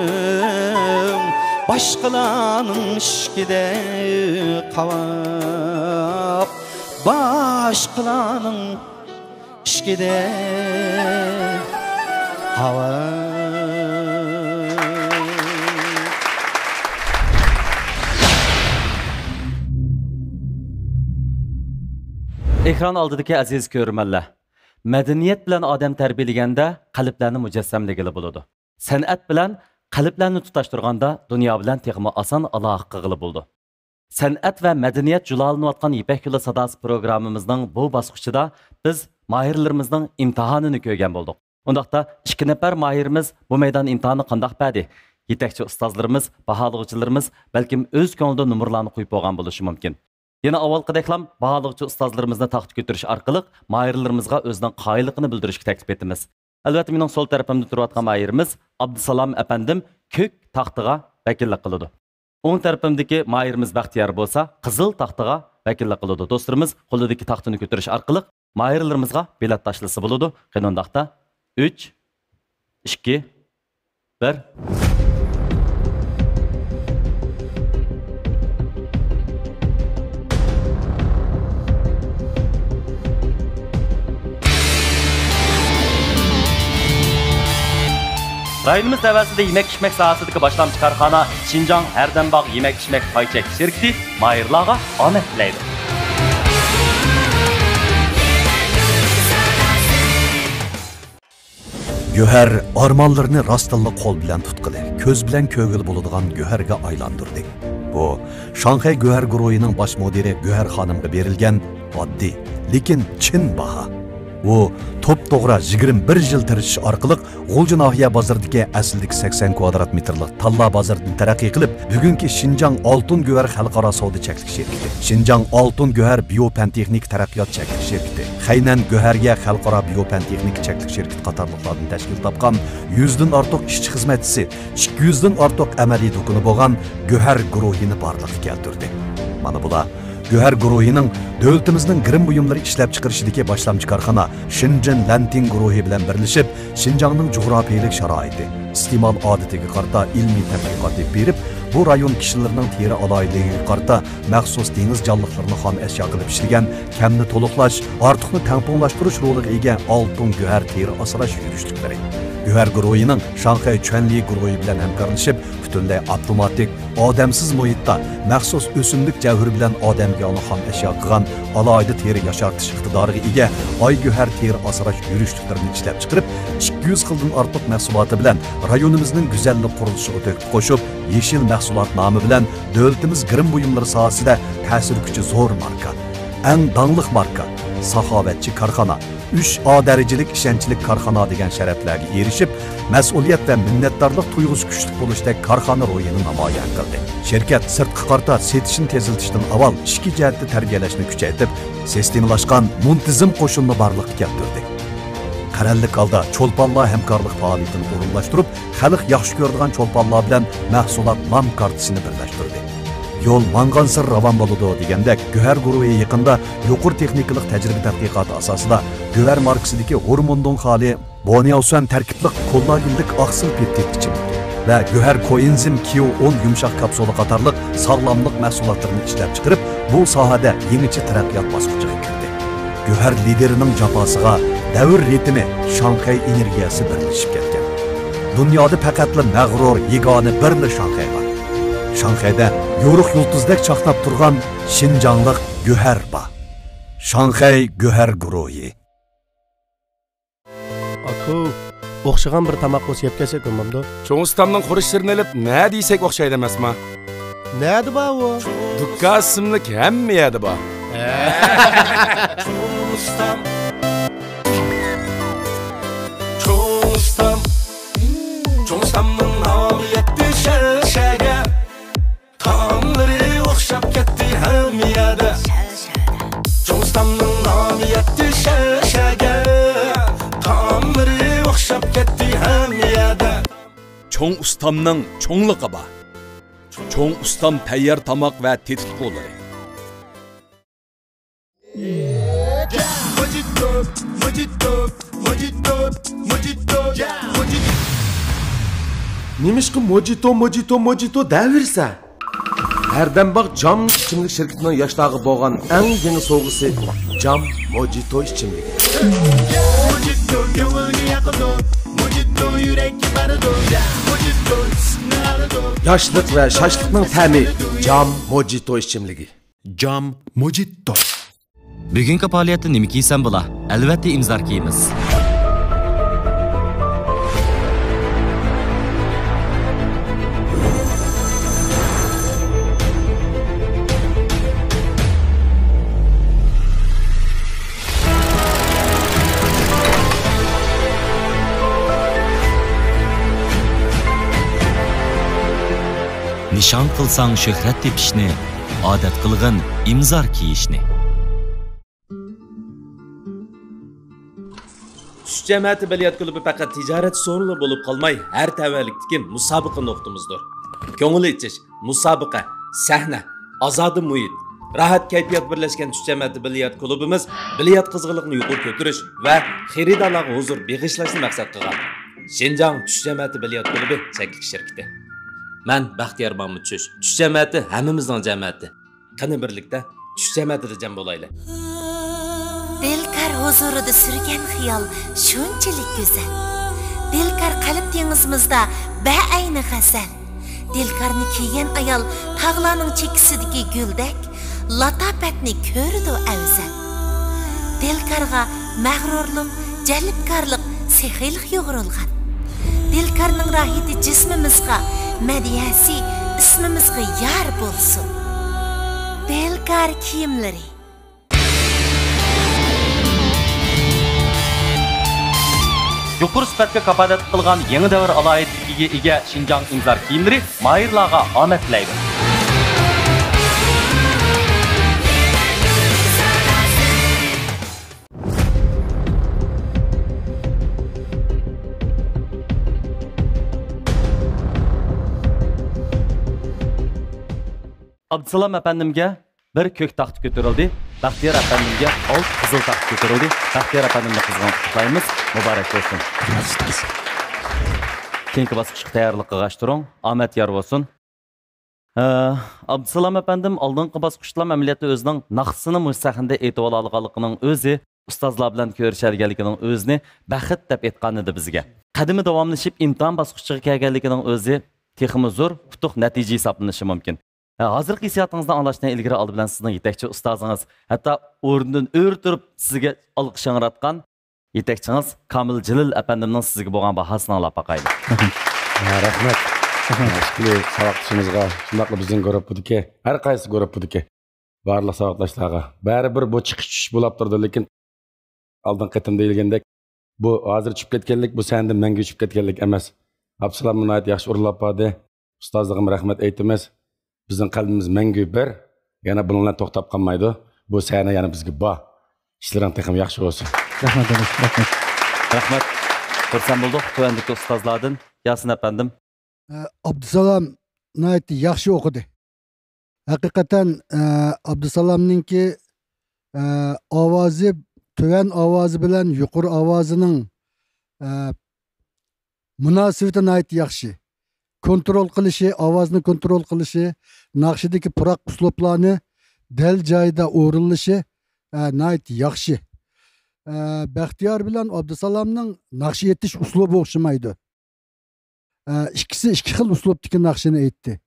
باشقىلارنىڭ ئىشىكىدە قاۋاپ. باشقىلارنىڭ ئىشىكىدە قاۋاپ. ئېكران ئالدىدىكى ئەزىز كۆرۈرمەنلەر، مەدەنىيەت بىلەن ئادەم تەربىيەلىگەندە قەلبلەرنى مۇجەسسەملىگىلى بولىدۇ. سەنئەت بىلەن قەلبلەرنى تۇتاشتۇرغاندا دۇنيا بىلەن تېخىمۇ ئاسان ئالاقە قىلغىلى بولىدۇ. سەنئەت ۋە مەدەنىيەت جۇلالىنىۋاتقان يىپەك يولى ساداسى پروگراممىمىزنىڭ بۇ باسقۇچىدا بىز ماھىرلىرىمىزنىڭ ئىمتىھانىنى كۆرگەن بولدۇق. ئۇنداقتا ئىككى نەپەر ماھىرىمىز بۇ مەيدان ئىمتىھانى قانداق بەردى؟ يېتەكچى ئۇستازلىرىمىز، باھالىغۇچىلىرىمىز بەلكىم ئۆز كۆڭلىدە نومۇرلارنى قويۇپ بولغان بولۇشى مۇمكىن. يەنە ئاۋۋالقىدەكلا باھالىغۇچى ئۇستازلىرىمىزنى تاختا كۆتۈرۈش ئارقىلىق ماھىرلىرىمىزغا ئۆزىنىڭ قايىللىقىنى بىلدۈرۈشكە تەكلىپ ئېتىمىز. ئەلۋەتتە، مېنىڭ سول تەرىپىمدە تۇرۇۋاتقان ماھىرىمىز ئابدۇسالام ئەپەندىم كۆك تاختىغا ۋەكىللىك قىلىدۇ. ئوڭ تەرىپىمدىكى ماھىرىمىز بەختىيار بولسا قىزىل تاختىغا ۋەكىللىك قىلىدۇ. دوستلىرىمىز قولىدىكى تاختىنى كۆتۈرۈش ئارقىلىق ماھىرلىرىمىزغا بېلەت تاشلىسا بولىدۇ. قېنى ئۇنداقتا، ئۈچ، ئىككى، بىر. رايونىمىز تەۋەسىدە يېمەك-ئىچمەك ساھەسىدىكى باشلامچى كارخانا شىنجاڭ ھەردەم باغ يېمەك-ئىچمەك پاي چەكلىك شىركىتى ماھىرلارغا ئامەت تىلەيدۇ. گۆھەر ئارمانلىرىنى راستتىنلا قول بىلەن تۇتقىلى، كۆز بىلەن كۆرگىلى بولىدىغان گۆھەرگە ئايلاندۇردى. بۇ شاڭخەي گۆھەر گۇرۇھىنىڭ باش مۇدىرى گۆھەر خانىمغا بېرىلگەن ئاددىي، لېكىن چىن باھا. ئۇ توپتوغرا يىگىرمە بىر يىل تىرىشىش ئارقىلىق غۇلجا ناھىيە بازىرىدىكى ئەسلىدىكى سەكسەن كۋادرات مېتىرلىق تاللا بازىرىدىن تەرەققىي قىلىپ، بۈگۈنكى شىنجاڭ ئالتۇن گۆھەر خەلقئارا سودا چەكلىك شىركىتى، شىنجاڭ ئالتۇن گۆھەر بىيو پەن تېخنىكا تەرەققىيات چەكلىك شىركىتى، خەينەن گۆھەريە خەلقئارا بىيو پەن تېخنىكا چەكلىك شىركىتى قاتارلىقلاردىن تەشكىل تاپقان يۈزدىن ئارتۇق ئىشچى-خىزمەتچىسى، ئىككى يۈزدىن ئارتۇق ئەمەلىي دۇكىنى بولغان گۆھەر گۇرۇھىنى بارلىققا كەلتۈردى. مانا بۇلار گۆھەر گۇرۇھىنىڭ دۆلىتىمىزنىڭ گىرىم بۇيۇملىرى ئىشلەپچىقىرىشىدىكى باشلامچى كارخانا شېنجېن لەنتىڭ گۇرۇھى بىلەن بىرلىشىپ، شىنجاڭنىڭ جۇغراپىيەلىك شارائىتى، ئىستېمال ئادىتىگە قارىتا ئىلمىي تەتقىقات ئېلىپ بېرىپ، بۇ رايون كىشىلىرىنىڭ تېرە ئالاھىدىلىكىگە قارىتا مەخسۇس دېڭىز جانلىقلىرىنى خام ئەشيا قىلىپ ئىشلىگەن كەمنى تولۇقلاش، ئارتۇقنى تەڭپۇڭلاشتۇرۇش رولىغا ئىگە ئالتۇن گۆھەر تېرە ئاسراش يۈرۈشلۈكلىرى، گۆھەر گۇرۇھىنىڭ شاڭخەي چۈەنلى گۇرۇھى بىلەن ھەمكارلىشىپ، پۈتۈنلەي ئاپتوماتىك، ئادەمسىز مۇھىتتا مەخسۇس ئۆسۈملۈك جەۋھىرى بىلەن ئادەمگە ياغنى خام ئەشيا قىلغان ئالاھىدە تېرە ياشارتىش ئىقتىدارىغا ئىگە ئاي گۆھەر تېرە ئاسراش يۈرۈشلۈكلىرىنى ئىشلەپچىقىرىپ، ئىككى يۈز خىلدىن ئارتۇق مەھسۇلاتى بىلەن رايونىمىزنىڭ گۈزەللىك قۇرۇلۇشىغا تۆھپە قوشۇپ، يېشىل مەھسۇلات نامى بىلەن دۆلىتىمىز گىرىم بۇيۇملىرى ساھەسىدە تەسىر كۈچى زور ماركا، ئەڭ داڭلىق ماركا، ساخاۋەتچى كارخانا، ئۈچ ئا دەرىجىلىك ئىشەنچلىك كارخانا دېگەن شەرەپلەرگە ئېرىشىپ، مەسئۇلىيەت ۋە مىننەتدارلىق تۇيغۇسى كۈچلۈك بولۇشتەك كارخانا روھىنى نامايان قىلدى. شىركەت سىرتقا قارىتا سېتىشنى تېزلىتىشتىن ئاۋۋال ئىچكى جەھەتتە تەربىيەلەشنى كۈچەيتىپ، سىستېمىلاشقان، مۇنتىزىم قوشۇننى بارلىققا كەلتۈردى. قەرەللىك ھالدا چولپانلار ھەمكارلىق پائالىيىتىنى ئورۇنلاشتۇرۇپ، خەلق ياخشى كۆرىدىغان چولپانلار بىلەن مەھسۇلات نام كارتىسىنى بىرلەشتۈردى. يول ماڭغانسېرى راۋان بولىدۇ دېگەندەك، گۆھەر گۇرۇھى يېقىندا يۇقىرى تېخنىكىلىق تەجرىبە تەتقىقاتى ئاساسىدا گۆھەر ماركىسىدىكى ھورموندىن خالىي بونياۋسۈەن تەركىبلىك كوللاگېنلىك ئاقسىل پېپتىد ئىچىملىكى ۋە گۆھەر كوئېنزىم كيۇ ئون يۇمشاق كاپسۇلا قاتارلىق ساغلاملىق مەھسۇلاتلىرىنى ئىشلەپچىقىرىپ، بۇ ساھەدە يېڭىچە تەرەققىيات باسقۇچىغا كىردى. گۆھەر لىدېرىنىڭ جاپاسىغا، دەۋر رىتىمى، شاڭخەي ئېنېرگىيەسى بىرلىشىپ كەتكەن. دۇنيادا پەقەتلا مەغرۇر يېگانە بىرلا شاڭخەي بار. شاڭخەيدە يورۇق يۇلتۇزدەك چاقناپ تۇرغان شىنجاڭلىق گۆھەر بار. شاڭخەي گۆھەر گۇرۇھى. ئاكا، ئوخشىغان بىر تاماق بولسا يەپ كەلسەك بولمامدۇ؟ چوڭ ئۇستامنىڭ خۇرۇچلىرىنى ئېلىپ، نە دېسەك ئوخشايدۇ ئەمەسما؟ نەدە بار ئۇ؟ دۇكان ئىسىملىك ھەممە يەردە بار. چوڭ ئۇستام. چوڭ ئۇستام. چوڭ ئۇستامنىڭ نامى يەتتى شەھەر شەھەرگە. تائاملىرى ئوخشاپ كەتتى ھەممە شەشەگە، تائاملىرى ئوخشاپ كەتتى ھەممە يەردە. چوڭ ئۇستامنىڭ چوڭلۇقى بار. چوڭ ئۇستام تەييار تاماق ۋە تېتىتقۇلىرى. موجىتو، موجىتو، موجىتو، موجىتو، موجىتو. نېمىشقا موجىتو، موجىتو، موجىتو دەۋېرىسەن؟ ھەردەم باق جام ئىچىملىك شىركىتىنىڭ ياشلارغا بولغان ئەڭ يېڭى سوۋغىسى جام موجىتو ئىچىملىكى. موجىتو كۆڭۈلگە ياقىدۇ، موجىتو يۈرەككە بارىدۇ، موجىتو ئىسسىقنى ئالىدۇ. ياشلىق ۋە شاشلىقنىڭ تەمى جام موجىتو ئىچىملىكى. جام موجىتو. بۈگۈنكى پائالىيەتتە نېمە كىيسەم بولا؟ ئەلۋەتتە ئىمزار كىيىمىز. نىشان قىلساڭ شۆھرەت تېپىشنى، ئادەت قىلغىن ئىمزار كىيىشنى. چۈش جەمەتى بىليارت كۇلۇبى پەقەت تىجارەت سورۇنلا بولۇپ قالماي، ھەر تەۋەلىكتىكى مۇسابىقە نۇقتىمىزدۇر. كۆڭۈل ئېچىش، مۇسابىقە، سەھنە، ئازادە مۇھىت، راھەت كەيپىيات بىرلەشكەن چۈش جەمەتى بىليارت كۇلۇبىمىز بىليارت قىزغىنلىقىنى يۇقىرى كۆتۈرۈش ۋە خېرىدارلارغا ھۇزۇر بېغىشلاشنى مەقسەت قىلغان شىنجاڭ چۈش جەمەتى بىليارت كۇلۇبى چەكلىك شىركىتى. مەن بەختىيار مامۇت چۈش. چۈش جەمەتى ھەممىمىزنىڭ جەمەتى. قېنى بىرلىكتە چۈش جەمەتىدە جەم بولايلى. دىلكار ھۇزۇرىدا سۈرگەن خىيال شۇنچىلىك گۈزەل. دىلكار قەلب دېڭىزىمىزدا بەئەينى غەزەل. دىلكارنى كىيگەن ئايال تاغلارنىڭ چېكىسىدىكى گۈلدەك، لاتاپەتنى كۆرىدۇ ئەۋزەل. دىلكارغا مەغرۇرلۇق، جەلپكارلىق، سېخىيلىق يۇغۇرۇلغان. دىلكارنىڭ راھىتى جىسمىمىزغا، مەدھىيەسى ئىسمىمىزغا يار بولسۇن. دىلكار كىيىملىرى. يۇقىرى سۈپەتكە كاپالەتلىك قىلغان يېڭى دەۋر ئالاھىدىلىكىگە ئىگە شىنجاڭ ئىمزار كىيىملىرى ماھىرلارغا ئامەت تىلەيدۇ. ئابدۇسالام ئەپەندىمگە بىر كۆك تاختا كۆتۈرۈلدى. بەختىيار ئەپەندىمگە ئالتە قىزىل تاختا كۆتۈرۈلدى. بەختىيار ئەپەندىمنى قىزغىن قۇتلۇقلايمىز. مۇبارەك بولسۇن. كېيىنكى باسقۇچقا تەييارلىق قىلغاچ تۇرۇڭ. ئامەت يار بولسۇن. ئە، ئابدۇسالام ئەپەندىم ئالدىنقى باسقۇچلام ئەمەلىيەتتە ئۆزىنىڭ ناخشىسىنى مۇشۇ سەھنىدە ئېيتىۋالالىغانلىقىنىڭ ئۆزى، ئۇستازلار بىلەن كۆرۈشەلىگەنلىكىنىڭ ئۆزىنى بەخت دەپ ئېيتقانىدى بىزگە. قەدىمى داۋاملىشىپ ئىمتىھان باسقۇچىغا كەلگەنلىكىنىڭ ئۆزى تېخىمۇ زور، ئۇتۇق نەتىجە ھېسابلىنىشى مۇمكىن. ھە، ھازىرقى ھېسسىياتىڭىزنى ئاڭلاشتىن ئىلگىرى ئالدى بىلەن سىزنىڭ يېتەكچى ئۇستازىڭىز، ھەتتا ئورنىدىن ئۆرە تۇرۇپ سىزگە ئالقىش ياڭراتقان يېتەكچىڭىز كامىل جېلىل ئەپەندىمنىڭ سىزگە بولغان باھاسىنى ئاڭلاپ باقايلى. ھە، رەھمەت. ھە، ئىككىلى ساۋاقدىشىمىزغا، شۇنداقلا بىزنىڭ گۇرۇپپىدىكى، ھەر قايسى گۇرۇپپىدىكى بارلىق ساۋاقداشلارغا. بەرىبىر بۇ چىقىش چۈشۈش بولاپ تۇرىدۇ، لېكىن ئالدىنقى قېتىم دېيىلگەندەك، بۇ ھازىر چۈشۈپ كەتكەنلىك، بۇ سەھنىدىن مەڭگۈ چۈشۈپ كەتكەنلىك ئەمەس. ئابدۇسالاممۇ ناھايىتى ياخشى ئورۇنلاپ باردى. ئۇستازلىقىمغا رەھمەت ئېيتىمىز. بىزنىڭ قەلبىمىز مەڭگۈ بىر، يەنە بۇنىڭ بىلەن توختاپ قالمايدۇ. بۇ سەھنە يەنە بىزگە بار. ئىشلىرىڭ تېخىمۇ ياخشى بولسۇن. رەھمەت، رەھمەت. رەھمەت. خۇرسەن بولدۇق تۆۋەندىكى ئۇستازلاردىن. ياسىن ئەپەندىم. ئە، ئابدۇسالام ناھايىتى ياخشى ئوقۇدى. ھەقىقەتەن، ئە، ئابدۇسالامنىڭكى، ئە، ئاۋازى، تۆۋەن ئاۋازى بىلەن يۇقىرى ئاۋازىنىڭ، ئە، مۇناسىۋىتى ناھايىتى ياخشى. كونترول قىلىشى، ئاۋازنى كونترول قىلىشى، ناخشىدىكى پۇراق ئۇسلۇبلارنى دەل جايىدا ئورۇنلىشى، ئە، ناھايىتى ياخشى. ئە، بەختىيار بىلەن ئابدۇسالامنىڭ ناخشا ئېيتىش ئۇسلۇبى ئوخشىمايدۇ. ئە، ئىككىسى ئىككى خىل ئۇسلۇبتىكى ناخشىنى ئېيتتى.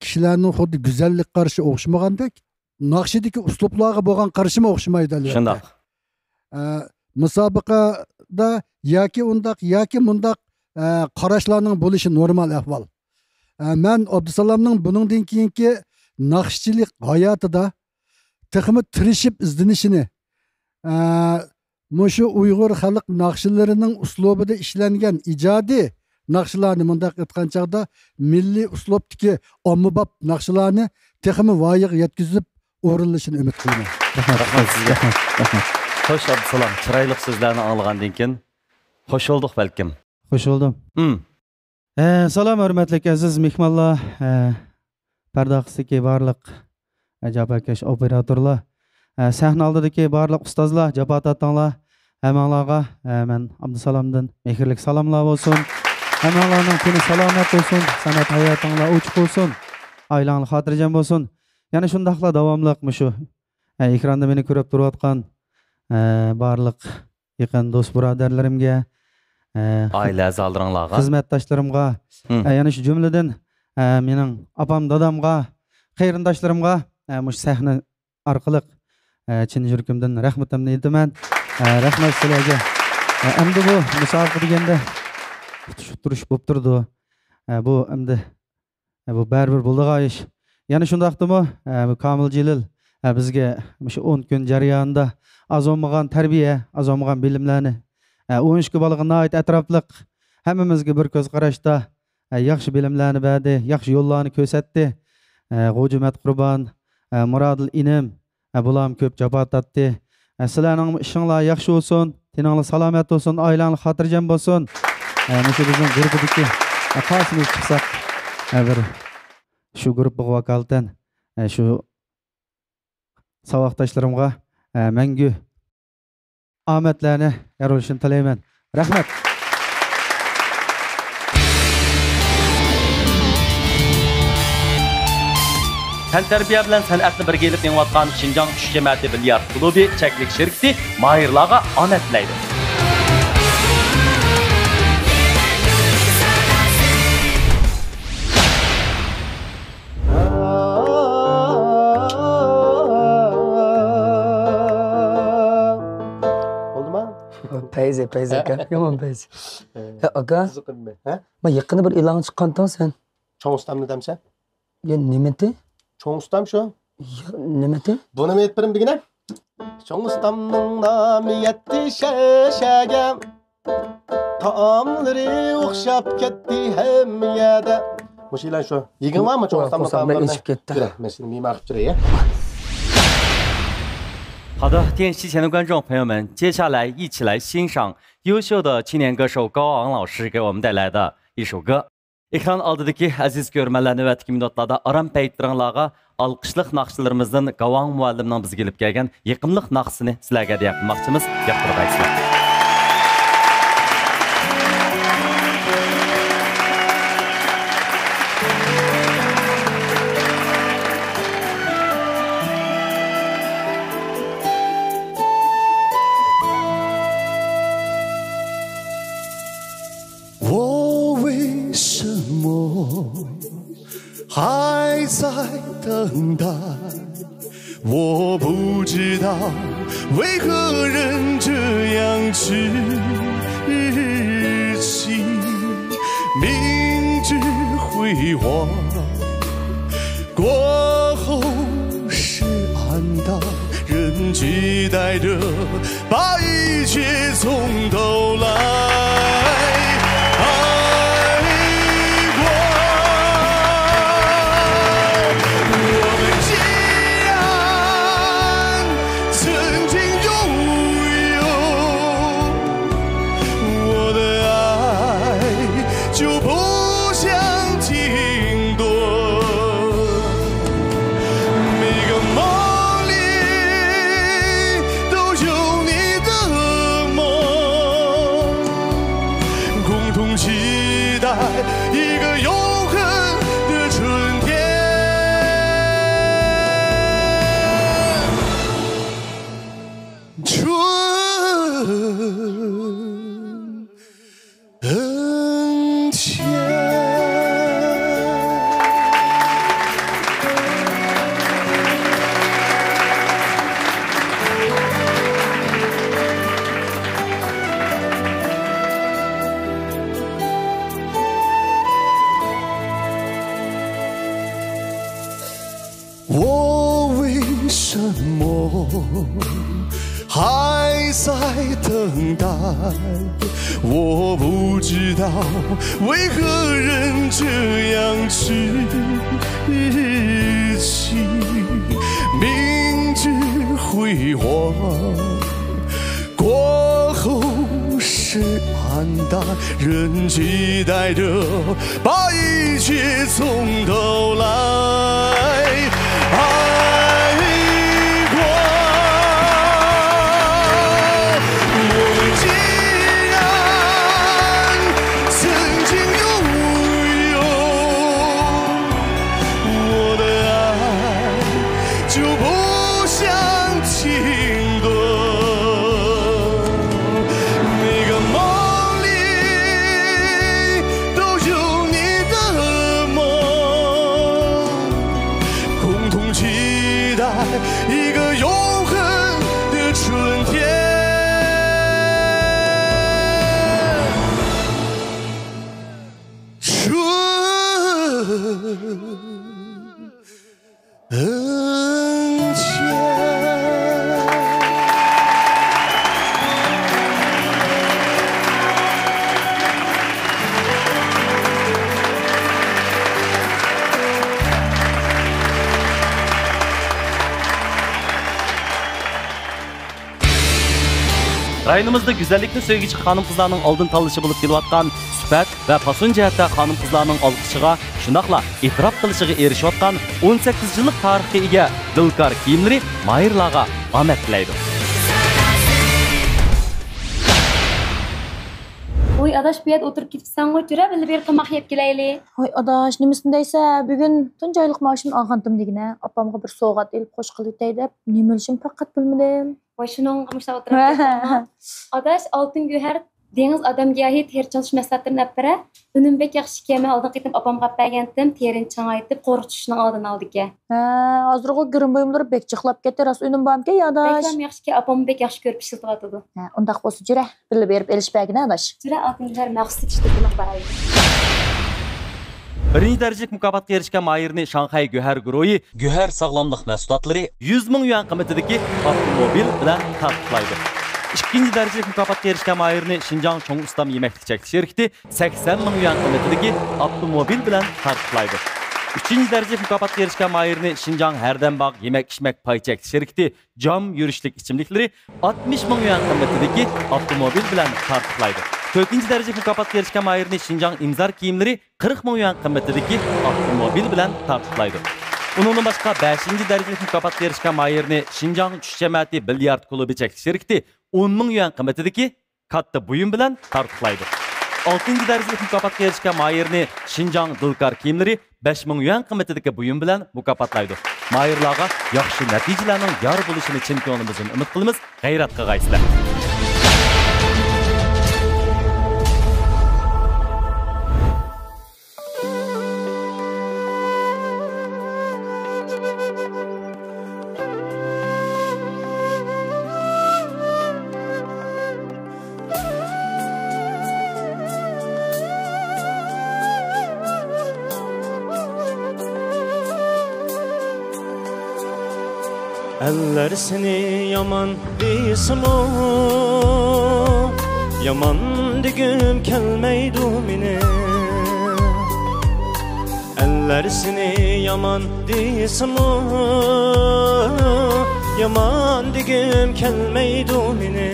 كىشىلەرنىڭ خۇددى گۈزەللىك قارىشى ئوخشىمىغاندەك، ناخشىدىكى ئۇسلۇبلارغا بولغان قارىشىمۇ ئوخشىمايدۇ، ئەلۋەتتە. شۇنداق. ئە، مۇسابىقىدە ياكى ئۇنداق، ياكى مۇنداق، ئە، قاراشلارنىڭ بولۇشى نورمال ئەھۋال. ئە، مەن ئابدۇسالامنىڭ بۇنىڭدىن كېيىنكى ناخشىچىلىق ھاياتىدا تېخىمۇ تىرىشىپ ئىزدىنىشىنى، ئە، مۇشۇ ئۇيغۇر خەلق ناخشىلىرىنىڭ ئۇسلۇبىدا ئىشلەنگەن ئىجادىي ناخشىلارنى، مۇنداق ئېيتقان چاغدا، مىللىي ئۇسلۇبتىكى ئاممىباب ناخشىلارنى تېخىمۇ ۋايىغا يەتكۈزۈپ ئورۇنلىشىنى ئۈمىد قىلىمەن. رەھمەت، رەھمەت سىزگە. رەھمەت، رەھمەت. خوش، ئابدۇسالام، چىرايلىق سۆزلەرنى ئاڭلىغاندىن كېيىن خوش بولدۇق بەلكىم. خوش بولدۇم. ھىم. ئە، سالام، ھۆرمەتلىك ئەزىز مېھمانلار، ئە، پەردە ئارقىسىدىكى بارلىق، ئە، جاپاكەش ئوپېراتورلار، ئە، سەھنە ئالدىدىكى بارلىق ئۇستازلار، جاپا تارتقانلار، ھەممىڭلارغا، ئە، مەن ئابدۇسالامدىن مېھىرلىك سالاملار بولسۇن. ھەممىڭلارنىڭ تېنى سالامەت بولسۇن، سەنئەت ھاياتىڭلار ئوچۇق بولسۇن، ئائىلەڭلار خاتىرجەم بولسۇن. يەنە شۇنداقلا داۋاملىق مۇشۇ، ئە، ئېكراندا مېنى كۆرۈپ تۇرۇۋاتقان، ئە، بارلىق يېقىن دوست بۇرادەرلىرىمگە، ئە، ئائىلە ئەزالىرىڭلارغا، خىزمەتداشلىرىمغا، ھىم. ئە، يەنە شۇ جۈملىدىن، ئە، مېنىڭ ئاپام، دادامغا، قېرىنداشلىرىمغا، ئە، مۇشۇ سەھنە ئارقىلىق، ئە، چىن يۈرىكىمدىن رەھمىتىمنى ئېيتىمەن. ئە، رەھمەت سىلەرگە. ئە، ئەمدى بۇ مۇسابىقە دېگەندە ئۇتۇشۇپ تۇرۇش بولۇپ تۇرىدۇ. ئە، بۇ ئەمدى ئە، بۇ بەرىبىر بولىدىغان ئىش. يەنە شۇنداقتىمۇ، ئە، بۇ كامىل جېلىل، ئە، بىزگە مۇشۇ ئون كۈن جەريانىدا ئاز بولمىغان تەربىيە، ئاز بولمىغان بىلىملەرنى، ئە، ئون ئىككى بالىغا ناھايىتى ئەتراپلىق، ھەممىمىزگە بىر كۆز قاراشتا، ئە، ياخشى بىلىملەرنى بەردى، ياخشى يوللارنى كۆرسەتتى. ئە، غوجىمەت قۇربان، ئە، مۇرادىل ئىنىم، ئە، بۇلارمۇ كۆپ جاپا تارتتى. ئە، سىلەرنىڭ ئىشىڭلار ياخشى بولسۇن، تېنىڭلار سالامەت بولسۇن، ئائىلەڭلار خاتىرجەم بولسۇن. ئە، مۇشۇ بىزنىڭ گۇرۇپپىدىكى، ئە، قايسىمىز چىقساق، ئە، بىر شۇ گۇرۇپپىغا ۋاكالىتەن، ئە، شۇ ساۋاقداشلىرىمغا، ئە، مەڭگۈ ئامەتلەرنى يار بولۇشىنى تىلەيمەن. رەھمەت. تەنتەربىيە بىلەن سەنئەتنى بىرگە ئېلىپ مېڭىۋاتقان شىنجاڭ چۈش جەمەتى بىليارد كۇلۇبى چەكلىك شىركىتى ماھىرلارغا ئامەت تىلەيدۇ. بولدىما؟ پەيزى، پەيزى ئاكا. يامان پەيزى. يا ئاكا، قىزىقىممۇ؟ ھە؟ ما يېقىندا بىر ئېلانغا چىققانتىڭ سەن. چوڭ ئۇستامنى دەمسەن؟ يا نېمىتى؟ چوڭ ئۇستام شۇ. يا نېمىتى؟ بۇنىمۇ ئېيتىپ بېرىم دېگىنە. چوڭ ئۇستامنىڭ نامى يەتتى شەشەگە. تائاملىرى ئوخشاپ كەتتى ھەممە يەردە. مۇشۇ ئېلان شۇ. يېگىڭ بارمۇ چوڭ ئۇستامنىڭ تائاملىرىنى؟ ئېشىپ كەتتى. يۈرە، مەن سېنى مېھمان قىلىپ بېرەي. 好的，电视机前的观众朋友们，接下来一起来欣赏优秀的青年歌手高昂老师给我们带来的一首歌。 ئېكران ئالدىدىكى ئەزىز كۆرۈرمەنلەر، نۆۋەتتىكى مىنۇتلاردا ئارام پەيتلىرىڭلارغا ئالقىشلىق ناخشىلىرىمىزدىن گاۋاڭ مۇئەللىمنىڭ بىزگە ئېلىپ كەلگەن يېقىملىق ناخشىسىنى سىلەرگە ھەدىيە قىلماقچىمىز. ياقتۇرغايسىلەر. 的人期待着白雪从头来。爱过，我们依然曾经拥有。我的爱就不想停顿。每个梦里都有你的梦，共同期待一个永恒的春天。春。 رايونىمىزدا گۈزەللىكنى سۆيگۈچى خانىم-قىزلارنىڭ ئالدىن تاللىشى بولۇپ كېلىۋاتقان سۈپەت ۋە پاسون جەھەتتە خانىم-قىزلارنىڭ ئالقىشىغا، شۇنداقلا ئېتىراپ قىلىشىغا ئېرىشىۋاتقان ئون سەككىز يىللىق تارىخقا ئىگە دىلكار كىيىملىرى ماھىرلارغا ئامەت تىلەيدۇ. ۋوي ئاداش، بۇ يەردە ئولتۇرۇپ كېتىپسەنغۇ، جۈرە بىللە بىر تاماق يەپ كېلەيلى. ۋوي ئاداش، نېمىسىنى دەيسە، بۈگۈن تۇنجى ئايلىق مائاشىمنى ئالغانتىم دېگىنە، ئاپامغا بىر سوۋغات ئېلىپ خوش قىلىۋېتەي دەپ، نېمە ئېلىشىمنى پەقەت بىلمىدىم. ۋاي، شۇنىڭغا مۇشۇنداق ئولتۇرۇپ كەتتىڭمۇ؟ ئاداش، ئالتۇن گۆھەر، دېڭىز ئادەمگەرچىلىك، تېرە چىڭىتىش مەھسۇلاتلىرىنى ئەپ بېرە. ئۈنۈم بەك ياخشىكەن، مەن ئالدىنقى قېتىم ئاپامغا ئەپ بەرگەنتىم، تېرىنى چىڭايتىپ، قورۇق چۈشۈشنىڭ ئالدىنى ئالىدىكەن. ھە، ھازىرغۇ گىرىم بۇيۇملىرى بەك جىقلاپ كەتتى، راست ئۈنۈم بارمىكەن يا ئاداش؟ بەكلا ياخشىكەن، ئاپاممۇ بەك ياخشى كۆرۈپ ئىشلىتىۋاتىدۇ. ھە، ئۇنداق بولسا جۈرە، بىللە بېرىپ ئېلىشىپ بەرگىنە ئاداش. جۈرە، ئالتۇن گۆھەر، مەخسۇس تېتىشتۇردۇق، بارايلى. بىرىنچى دەرىجىلىك مۇكاپاتقا ئېرىشكەن ماھىرنى شاڭخەي گۆھەر گۇرۇھى گۆھەر ساغلاملىق مەھسۇلاتلىرى يۈز مىڭ يۈەن قىممىتىدىكى ئاپتوموبىل بىلەن تارتۇقلايدۇ. ئىككىنچى دەرىجىلىك مۇكاپاتقا ئېرىشكەن ماھىرنى شىنجاڭ چوڭ ئۇستام يېمەكلىك چەكلىك شىركىتى سەكسەن مىڭ يۈەن قىممىتىدىكى ئاپتوموبىل بىلەن تارتۇقلايدۇ. ئۈچىنچى دەرىجىلىك مۇكاپاتقا ئېرىشكەن ماھىرنى شىنجاڭ ھەردەمباغ يېمەك-ئىچمەك پاي چەكلىك شىركىتى جام يۈرۈشلۈك ئىچىملىكلىرى ئاتمىش مىڭ يۈەن قىممىتىدىكى ئاپتوموبىل بىلەن تارتۇقلايدۇ. تۆتىنچى دەرىجىلىك مۇكاپاتقا ئېرىشكەن ماھىرنى شىنجاڭ ئىنزار كىيىملىرى قىرىق مىڭ يۈەن قىممىتىدىكى ئاپتوموبىل بىلەن تارتۇقلايدۇ. ئۇنىڭدىن باشقا، بەشىنچى دەرىجىلىك مۇكاپاتقا ئېرىشكەن ماھىرنى شىنجاڭ چۈش جەمەتى بىليارت كۇلۇبى چەكلىك شىركىتى ئون مىڭ يۈەن قىممىتىدىكى كاتتا بۇيۇم بىلەن تارتۇقلايدۇ. ئالتىنچى دەرىجىلىك مۇكاپاتقا ئېرىشكەن ماھىرنى شىنجاڭ دىلكار كىيىملىرى بەش مىڭ يۈەن قىممىتىدىكى بۇيۇم بىلەن مۇكاپاتلايدۇ. ماھىرلارغا ياخشى نەتىجىلەرنىڭ يار بولۇشىنى چىن كۆڭلىمىزدىن ئۈمىد قىلىمىز. غەيرەت قىلغايسىلەر! ئەللەر سېنى يامان دېسىمۇ، يامان دېگۈم كەلمەيدۇ مېنى. ئەللەر سېنى يامان دېسىمۇ، يامان دېگۈم كەلمەيدۇ مېنى.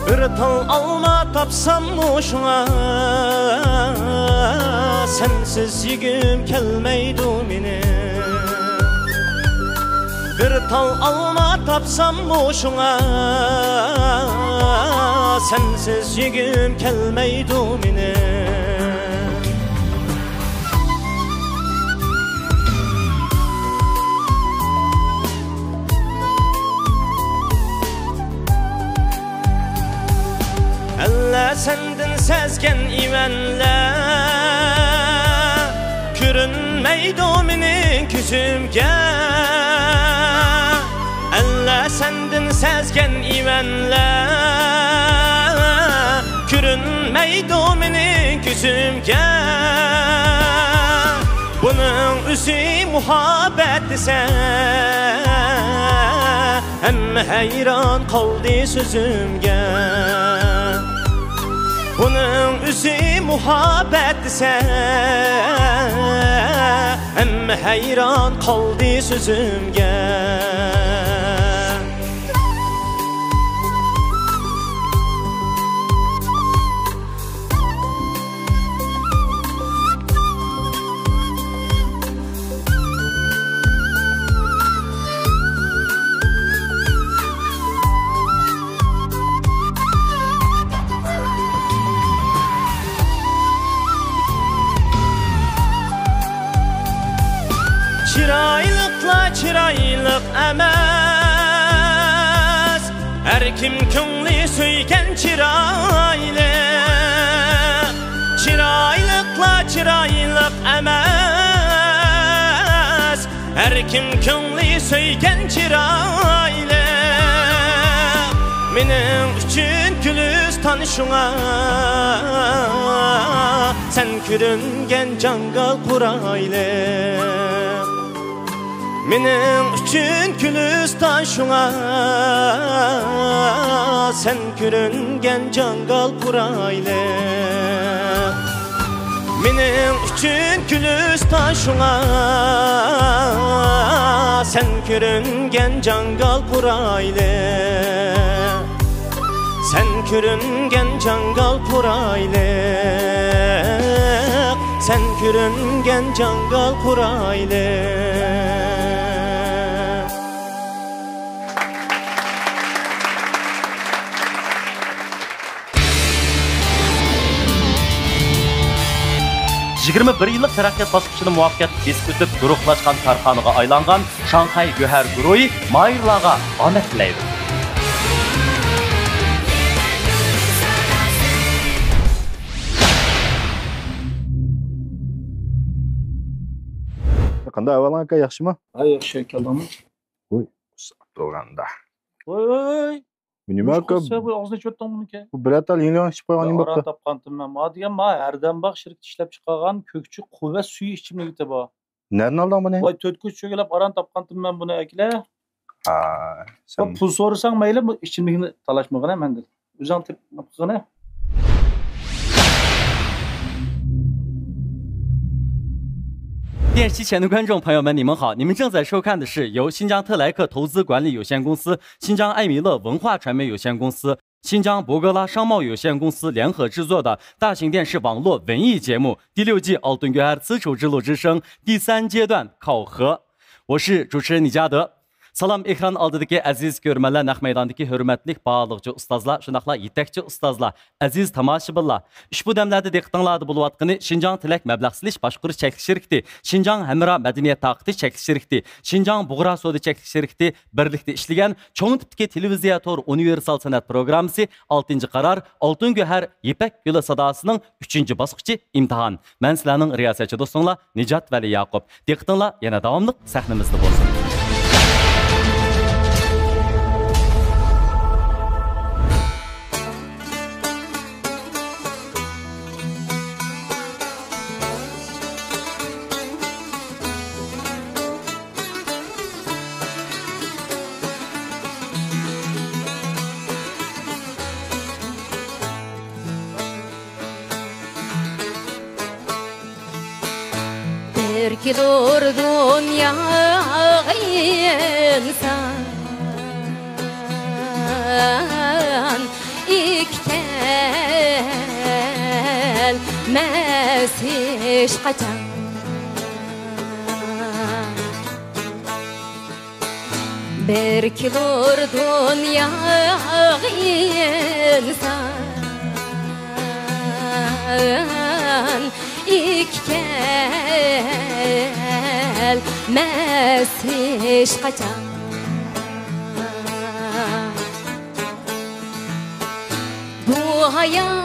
بىر تال ئالما تاپساممۇ شۇڭا، سەنسىز يېگۈم كەلمەيدۇ مېنى. بىر تال ئالما تاپساممۇ شۇڭا، سەنسىز يېگۈم كەلمەيدۇ مېنى. ئەللە سەندىن سەزگەن ئىۋەنلەر كۆرۈنمەيدۇ مېنىڭ كۆزۈمگە. ئەللە سەندىن سەزگەن ئىۋەنلەر كۆرۈنمەيدۇ مېنىڭ كۆزۈمگە. بۇنىڭ ئۆزى مۇھەببەت دېسە، ھەممە ھەيران قالدى سۆزۈمگە. بۇنىڭ ئۆزى مۇھەببەت دېسە، ھەممە ھەيران قالدى سۆزۈمگە. كىم كۆڭلى سۆيگەن چىرايلىق، چىرايلىقلا چىرايلىق ئەمەس. ھەر كىم كۆڭلى سۆيگەن چىرايلىق. مېنىڭ ئۈچۈن گۈلىستان شۇڭا، سەن كۆرۈنگەن جاڭگال قورايلىق. مېنىڭ ئۈچۈن گۈلىستان شۇڭا، سەن كۆرۈنگەن جاڭگال قورايلىق. مېنىڭ ئۈچۈن گۈلىستان شۇڭا، سەن كۆرۈنگەن جاڭگال قورايلىق. سەن كۆرۈنگەن جاڭگال قورايلىق، سەن كۆرۈنگەن جاڭگال قورايلىق. يىگىرمە بىر يىللىق تەرەققىيات باسقۇچىنى مۇۋەپپەقىيەتلىك بېسىپ ئۆتۈپ، گۇرۇھلاشقان كارخانىغا ئايلانغان شاڭخەي گۆھەر گۇرۇھى ماھىرلارغا ئامەت تىلەيدۇ. قانداق ئەھۋالىڭ ئاكا، ياخشىمۇ؟ ھە، ياخشى، كەلدىڭمۇ؟ ۋوي، ئۇسساپ تۇرغاندا. ۋوي، ۋوي، ۋوي. نېمە ئاكا؟ بۇ ئاغزىنى ئېچىۋەتتىڭ بۇنىڭكى. بۇ بىرەر تال يېڭى ئىچىپ قويغان نېمە بوپتۇ؟ تاپقانتىم مەن. ما دېگەن، ما ھەردەم باغ شىركىتى ئىشلەپ چىقارغان كۆكچى قۇۋۋەت سۈيى ئىچىملىكى بار. نەدىن ئالدىڭ بۇنى؟ ۋاي، تۆت كوچا چۆگىلەپ ئاران تاپقانتىم مەن بۇنى، ئەكىلە. ھا، سەن پۇل سورىساڭ مەيلى، بۇ ئىچىملىكنى تالاشمىغىنە مەندىن. ئۆزۈڭ تېپىپ قىلغىنە. 电视机前的观众朋友们，你们好！你们正在收看的是由新疆特莱克投资管理有限公司、新疆艾米乐文化传媒有限公司、新疆博格拉商贸有限公司联合制作的大型电视网络文艺节目第六季《Altın Göher Sırço之路之声》第三阶段考核。我是主持人李嘉德。 سالام، ئېكران ئالدىدىكى ئەزىز كۆرۈرمەنلەر، نەق مەيداندىكى ھۆرمەتلىك بارلىقچە ئۇستازلار، شۇنداقلا يېتەكچى ئۇستازلار، ئەزىز تاماشىبىنلار. ئۇشبۇ دەملەردە دىققىتىڭلاردا بولۇۋاتقىنى شىنجاڭ تىلەك مەبلەغ سېلىش باشقۇرۇش چەكلىك شىركىتى، شىنجاڭ ھەمراھ مەدەنىيەت تارقىتىش چەكلىك شىركىتى، شىنجاڭ بۇغرا سودا چەكلىك شىركىتى بىرلىكتە ئىشلىگەن چوڭ تىپتىكى تېلېۋىزىيە تور ئۇنىۋېرسال سەنئەت پروگراممىسى ئالتىنچى قارار، ئالتۇن گۆھەر، يىپەك گۈلى ساداسىنىڭ ئۈچىنچى باسقۇچى ئىمتىھان. مەن سىلەرنىڭ رىياسەتچى دوستۇڭلار نىجات ۋەلى ياقۇپ. دىققىتىڭلار يەنە داۋاملىق سەھنىمىزدە بولسۇن. بىر كېلۇر دۇنياغا ئىنسان، ئىككى كەلمەس ھېچقاچان. بىر كېلۇر دۇنياغا ئىنسان، ئىككى كەلمەس ھېچقاچان. بۇ ھايات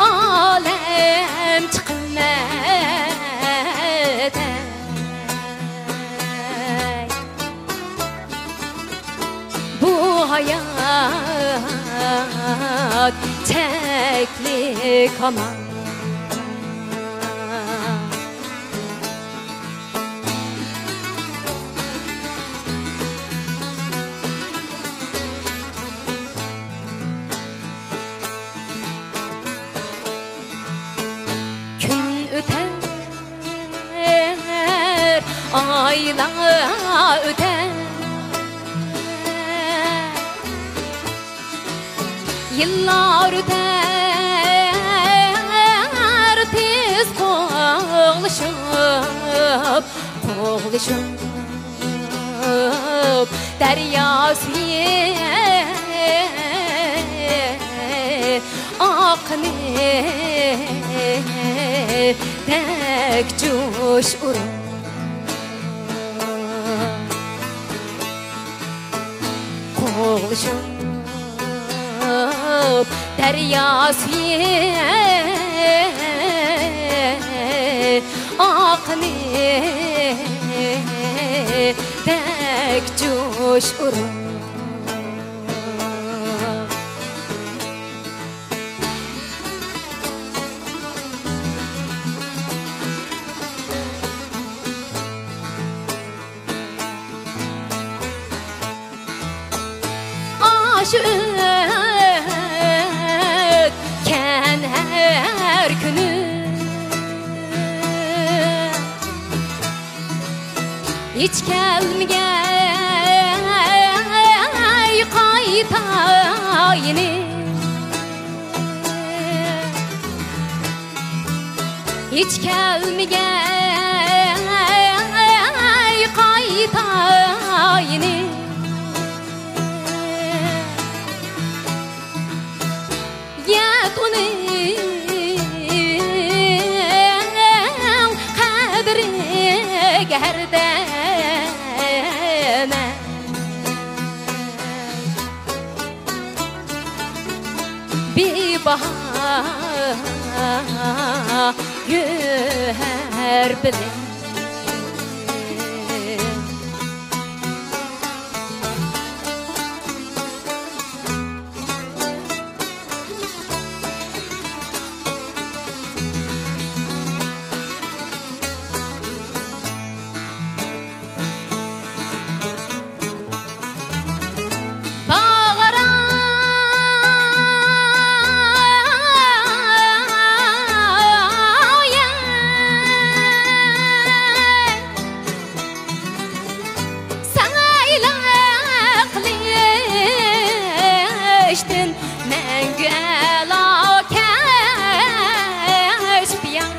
ئالەم چىقمەس. بۇ ھايات چەكلىك ھامان. كۈن ئۆتەر، ئايلار ئۆتەر، يىللار ئۆتەر، تېز قوغلىشىپ، قوغلىشىپ، دەريا سۈيى ئاققىنىدەك جۇش ئۇرۇپ. دەريا سۈيى ئاققىنىدەك جۇش ئۇرۇپ. ئاشۇ ئۆتكەن ھەر كۈنۈم ھېچ كەلمىگەي قايتا يېنىپ. ھېچ كەلمىگەي قايتا يېنىپ. يەتكۈنۈڭ قەدرىگە ھەردەم بىباھا گۆھەر بىلەن. ساڭا ئىلاھلىشتىن مەڭگۈ ئەلا كەسپ يار.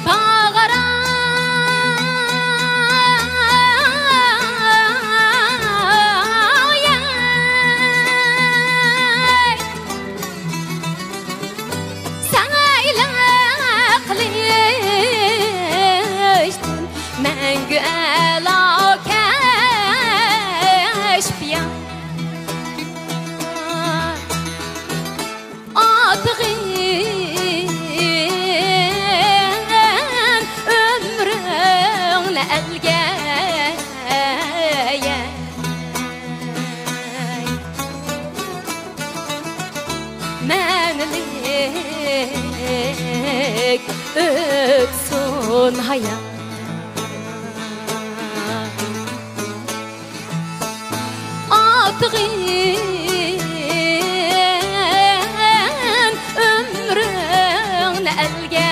باغرا ساڭا ئىلاھلىشتىن مەڭگۈ ئەلا كەسپ يار. ئاتىغىن ئۆمرۈڭنى ئەلگە. مەنىلىك ئۆتسۇن ھايات. ئاتىغىن ئۆمرۈڭنى ئەلگە.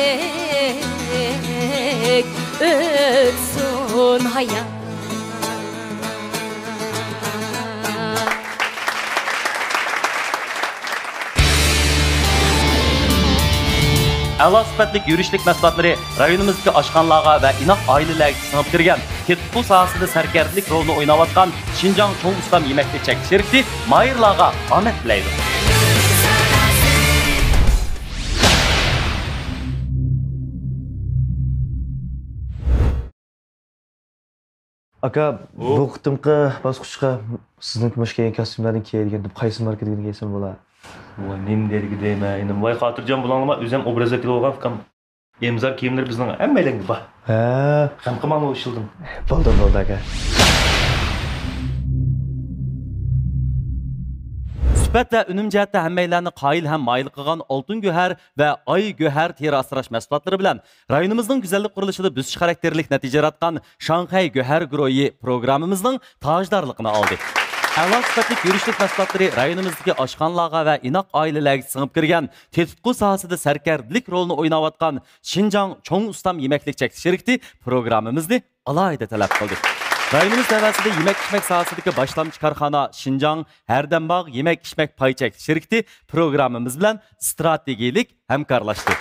مەنىلىك ئۆتسۇن ھايات. ئەلا سۈپەتلىك يۈرۈشلۈك مەھسۇلاتلىرى رايونىمىزدىكى ئاشخانىلارغا ۋە ئىناق ئائىلىلەرگە سىڭىپ كىرگەن، تېتىتقۇ ساھەسىدە سەركەردىلىك رولىنى ئويناۋاتقان شىنجاڭ چوڭ ئۇستام يېمەكلىك چەكلىك شىركىتى ماھىرلارغا ئامەت تىلەيدۇ. ئاكا، ئۇ بۇ قېتىمقى باسقۇچقا سىزنىڭكى مۇشۇ كىيگەن كاستيۇملاردىن كىيەي دېگەندىم، قايسى ماركىدىكىنى كىيسەم بولا؟ ۋاي، نېمە دەرگە دەيمەن، ئىنىم. ۋاي، خاتىرجەم بولۇڭلارما، ئۆزۈم ئوبرازغا كېلىۋالغان ئۇكام. ئىمزار كىيىملىرى بىزنىڭ ھەممەيلەنگە بار. ھە. غەم قىلماڭلار ئۇ ئىشلىدىن. بولدى، بولدى، ئاكا. سۈپەت ۋە ئۈنۈم جەھەتتە ھەممەيلەننى قايىل ھەم مايىل قىلغان ئالتۇن گۆھەر ۋە ئاي گۆھەر تېرە ئاسراش مەھسۇلاتلىرى بىلەن رايونىمىزنىڭ گۈزەللىك قۇرۇلۇشىدا بۆسۈش خاراكتېرلىك نەتىجە ياراتقان شاڭخەي گۆھەر گۇرۇھى پروگراممىمىزنىڭ تاجدارلىقىنى ئالدى. ئەلا سۈپەتلىك يۈرۈشلۈك مەھسۇلاتلىرى رايونىمىزدىكى ئاشخانىلارغا ۋە ئىناق ئائىلىلەرگە سىڭىپ كىرگەن، تېتىتقۇ ساھەسىدە سەركەردىلىك رولىنى ئويناۋاتقان شىنجاڭ چوڭ ئۇستام يېمەكلىك چەكلىك شىركىتى پروگراممىمىزنى ئالاھىدە تەلەپ قىلدى. رايونىمىز تەۋەسىدە يېمەك-ئىچمەك ساھەسىدىكى باشلامچى كارخانا شىنجاڭ ھەردەمباغ يېمەك-ئىچمەك پاي چەكلىك شىركىتى پروگراممىمىز بىلەن ئىستراتېگىيەلىك ھەمكارلاشتى.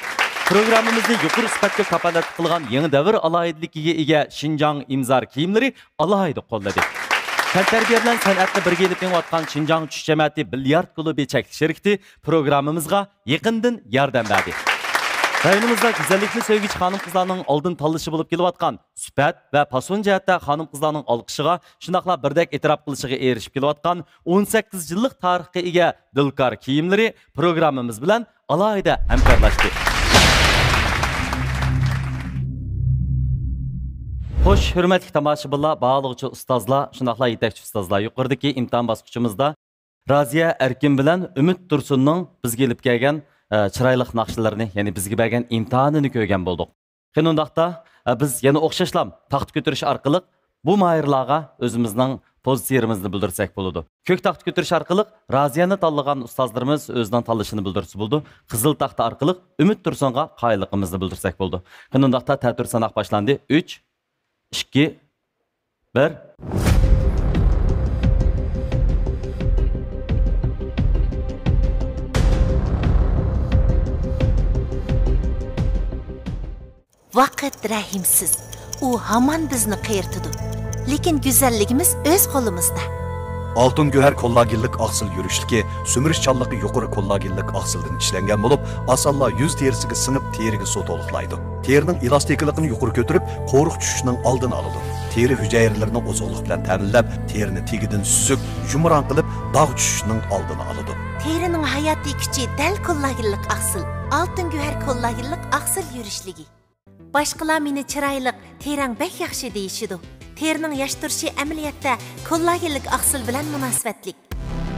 پروگراممىمىزنى يۇقىرى سۈپەتكە كاپالەتلىك قىلغان يېڭى دەۋر ئالاھىدىلىكىگە ئىگە شىنجاڭ ئىمزار كىيىملىرى ئالاھىدە قوللىدى. تەنتەربىيە بىلەن سەنئەتنى بىرگە ئېلىپ مېڭىۋاتقان شىنجاڭ چۈش جەمەتى بىليارد كۇلۇبى چەكلىك شىركىتى پروگراممىمىزغا يېقىندىن ياردەم بەردى. رايونىمىزدا گۈزەللىكنى سۆيگۈچى خانىم-قىزلارنىڭ ئالدىن تاللىشى بولۇپ كېلىۋاتقان، سۈپەت ۋە پاسون جەھەتتە خانىم-قىزلارنىڭ ئالقىشىغا، شۇنداقلا بىردەك ئېتىراپ قىلىشىغا ئېرىشىپ كېلىۋاتقان ئون سەككىز يىللىق تارىخقا ئىگە دىلكار كىيىملىرى پروگراممىمىز بىلەن ئالاھىدە ھەمكارلاشتى. خوش، ھۆرمەتلىك تاماشىبىنلار، باھالىغۇچى ئۇستازلار، شۇنداقلا يېتەكچى ئۇستازلار، يۇقىرىدىكى ئىمتىھان باسقۇچىمىزدا رازىيە ئەركىن بىلەن ئۈمىد تۇرسۇننىڭ بىزگە ئېلىپ كەلگەن، ئە، چىرايلىق ناخشىلىرىنى، يەنى بىزگە بەرگەن ئىمتىھانىنى كۆرگەن بولدۇق. قېنى ئۇنداقتا، ئە، بىز يەنە ئوخشاشلا تاختا كۆتۈرۈش ئارقىلىق بۇ ماھىرلارغا ئۆزىمىزنىڭ پوزىتسىيىمىزنى بىلدۈرسەك بولىدۇ. كۆك تاختا كۆتۈرۈش ئارقىلىق رازىيەنى تاللىغان ئۇستازلىرىمىز ئۆزىنىڭ تاللىشىنى بىلدۈرسە بولىدۇ. قىزىل تاختا ئارقىلىق ئۈمىد تۇرسۇنغا قايىللىقىمىزنى بىلدۈرسەك بولىدۇ. قېنى ئۇنداقتا، تەتۈر ساناق باشلاندى. ئۈچ، ئىككى، بىر. ۋاقىت رەھىمسىز. ئۇ ھامان بىزنى قېرىتىدۇ. لېكىن گۈزەللىكىمىز ئۆز قولىمىزدا. ئالتۇن گۆھەر كوللاگېنلىق ئاقسىل يۈرۈشلۈكى سۈمۈرۈشچانلىقى يۇقىرى كوللاگېنلىق ئاقسىلدىن ئىشلەنگەن بولۇپ، ئاسانلا يۈز تېرىسىگە سىڭىپ، تېرىگە سۇ تولۇقلايدۇ. تېرىنىڭ ئېلاستىكىلىقىنى يۇقىرى كۆتۈرۈپ، قورۇق چۈشۈشنىڭ ئالدىنى ئالىدۇ. تېرە ھۈجەيرىلىرىنى ئوزۇقلۇق بىلەن تەمىنلەپ، تېرىنى تېگىدىن سۈزۈك، يۇمران قىلىپ، داغ چۈشۈشنىڭ ئالدىنى ئالىدۇ. تېرىنىڭ ھاياتىي كۈچى دەل كوللاگېنلىق ئاقسىل. ئالتۇن گۆھەر كوللاگېنلىق ئاقسىل يۈرۈشلۈكى. باشقىلار مېنى چىرايلىق، تېرەڭ بەك ياخشى دېيىشىدۇ. تېرىنىڭ ياش تۇرۇشى ئەمەلىيەتتە كوللاگېنلىك ئاقسىل بىلەن مۇناسىۋەتلىك.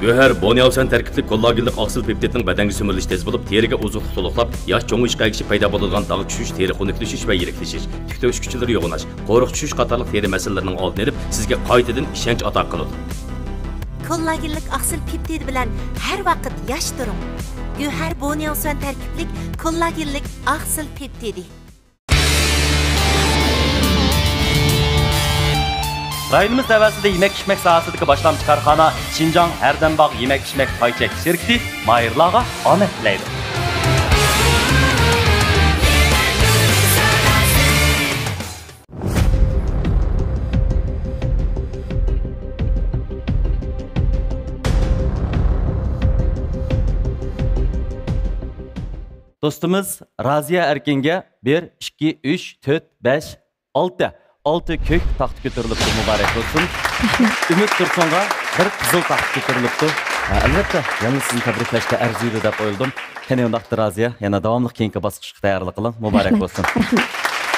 گۆھەر بونياۋسەن تەركىبلىك كوللاگېنلىق ئاقسىل پېپتىدنىڭ بەدەنگە سۈمۈرۈلۈشى تېز بولۇپ، تېرىگە ئوزۇقلۇق تولۇقلاپ، ياش چوڭىيىشقا ئەگىشىپ پەيدا بولىدىغان داغ چۈشۈش، تېرە خۇنۈكلىشىش ۋە يىرىكلىشىش، تۈك تۆشۈكچىلىرى يوغىناش، قورۇق چۈشۈش قاتارلىق تېرە مەسىلىلىرىنىڭ ئالدىنى ئېلىپ، سىزگە قايتىدىن ئىشەنچ ئاتا قىلىدۇ. كوللاگېنلىك ئاقسىل پېپتىدى بىلەن ھەر ۋاقىت ياش تۇرۇڭ. گۆھەر بونياۋسەن تەركىبلىك كوللاگېنلىك ئاقسىل پېپتىدى. رايونىمىز تەۋەسىدە يېمەك-ئىچمەك ساھەسىدىكى باشلامچى كارخانا شىنجاڭ ھەردەمباغ يېمەك-ئىچمەك پاي چەكلىك شىركىتى ماھىرلارغا ئامەت تىلەيدۇ. دوستىمىز رازىيە ئەركىنگە بىر، ئىككى، ئۈچ، تۆت، بەش، ئالتە، ئالتە كۆك تاختا كۆتۈرۈلۈپتۇ، مۇبارەك بولسۇن. ئۈمىد تۇرسۇنغا بىر قىزىل تاختا كۆتۈرۈلۈپتۇ. ھە، ئەلۋەتتە، يەنىلا سىزنى تەبرىكلەشكە ئەرزىيدۇ دەپ ئويلىدىم. قېنى ئۇنداقتا رازىيە، يەنە داۋاملىق كېيىنكى باسقۇچقا تەييارلىق قىلىڭ، مۇبارەك بولسۇن.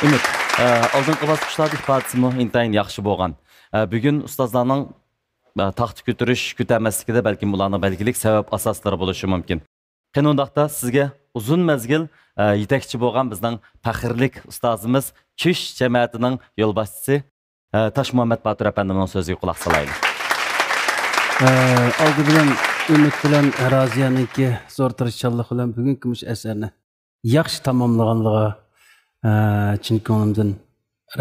ئۈمىد، ئە، ئالدىنقى باسقۇچلاردا ئىپادىسىمۇ ئىنتايىن ياخشى بولغان. ئە، بۈگۈن ئۇستازلارنىڭ، ئە، تاختا كۆتۈرۈش، كۆتەرمەسلىكىدە بەلكىم ئۇلارنىڭ بەلگىلىك سەۋەب ئاساسلىرى بولۇشى مۇمكىن. قېنى ئۇنداقتا سىزگە ئۇزۇن مەزگىل، ئە، يېتەكچى بولغان بىزنىڭ پەخىرلىك ئۇستازىمىز، چۈش جەمەتىنىڭ يولباشچىسى، ئە، تاشمۇھەممەت باتۇر ئەپەندىمنىڭ سۆزىگە قۇلاق سالايلى. ئە، ئالدى بىلەن ئۈمىد بىلەن رازىيەنىڭكى زور تىرىشچانلىق بىلەن بۈگۈنكى مۇشۇ ئەسەرنى ياخشى تاماملىغانلىقىغا، ئە، چىن كۆڭلۈمدىن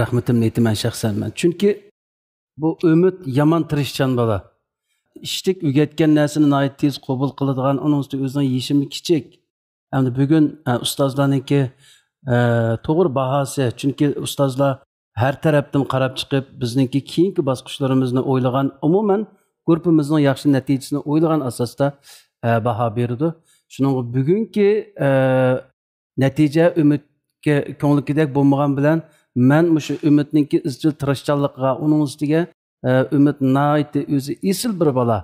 رەھمىتىمنى ئېيتىمەن شەخسەن مەن. چۈنكى بۇ ئۈمىد يامان تىرىشچان بالا. ئىشتىك ئۆگەتكەن نەرسىنى ناھايىتى تېز قوبۇل قىلىدىغان، ئۇنىڭ ئۈستىگە ئۆزىنىڭ يېشىمۇ كىچىك. ئەمدى بۈگۈن، ئە، ئۇستازلارنىڭكى، ئە، توغرا باھاسى، چۈنكى ئۇستازلار ھەر تەرەپتىن قاراپ چىقىپ، بىزنىڭكى كېيىنكى باسقۇچلىرىمىزنى ئويلىغان، ئومۇمەن، گۇرۇپپىمىزنىڭ ياخشى نەتىجىسىنى ئويلىغان ئاساستا، ئە، باھا بېرىدۇ. شۇنىڭغا بۈگۈنكى، ئە، نەتىجە ئۈمىدكە كۆڭلىكىدەك بولمىغان بىلەن، مەن مۇشۇ ئۈمىدنىڭكى ئىزچىل تىرىشچانلىقىغا، ئۇنىڭ ئۈستىگە، ئە، ئۈمىد ناھايىتى ئۆزى ئېسىل بىر بالا.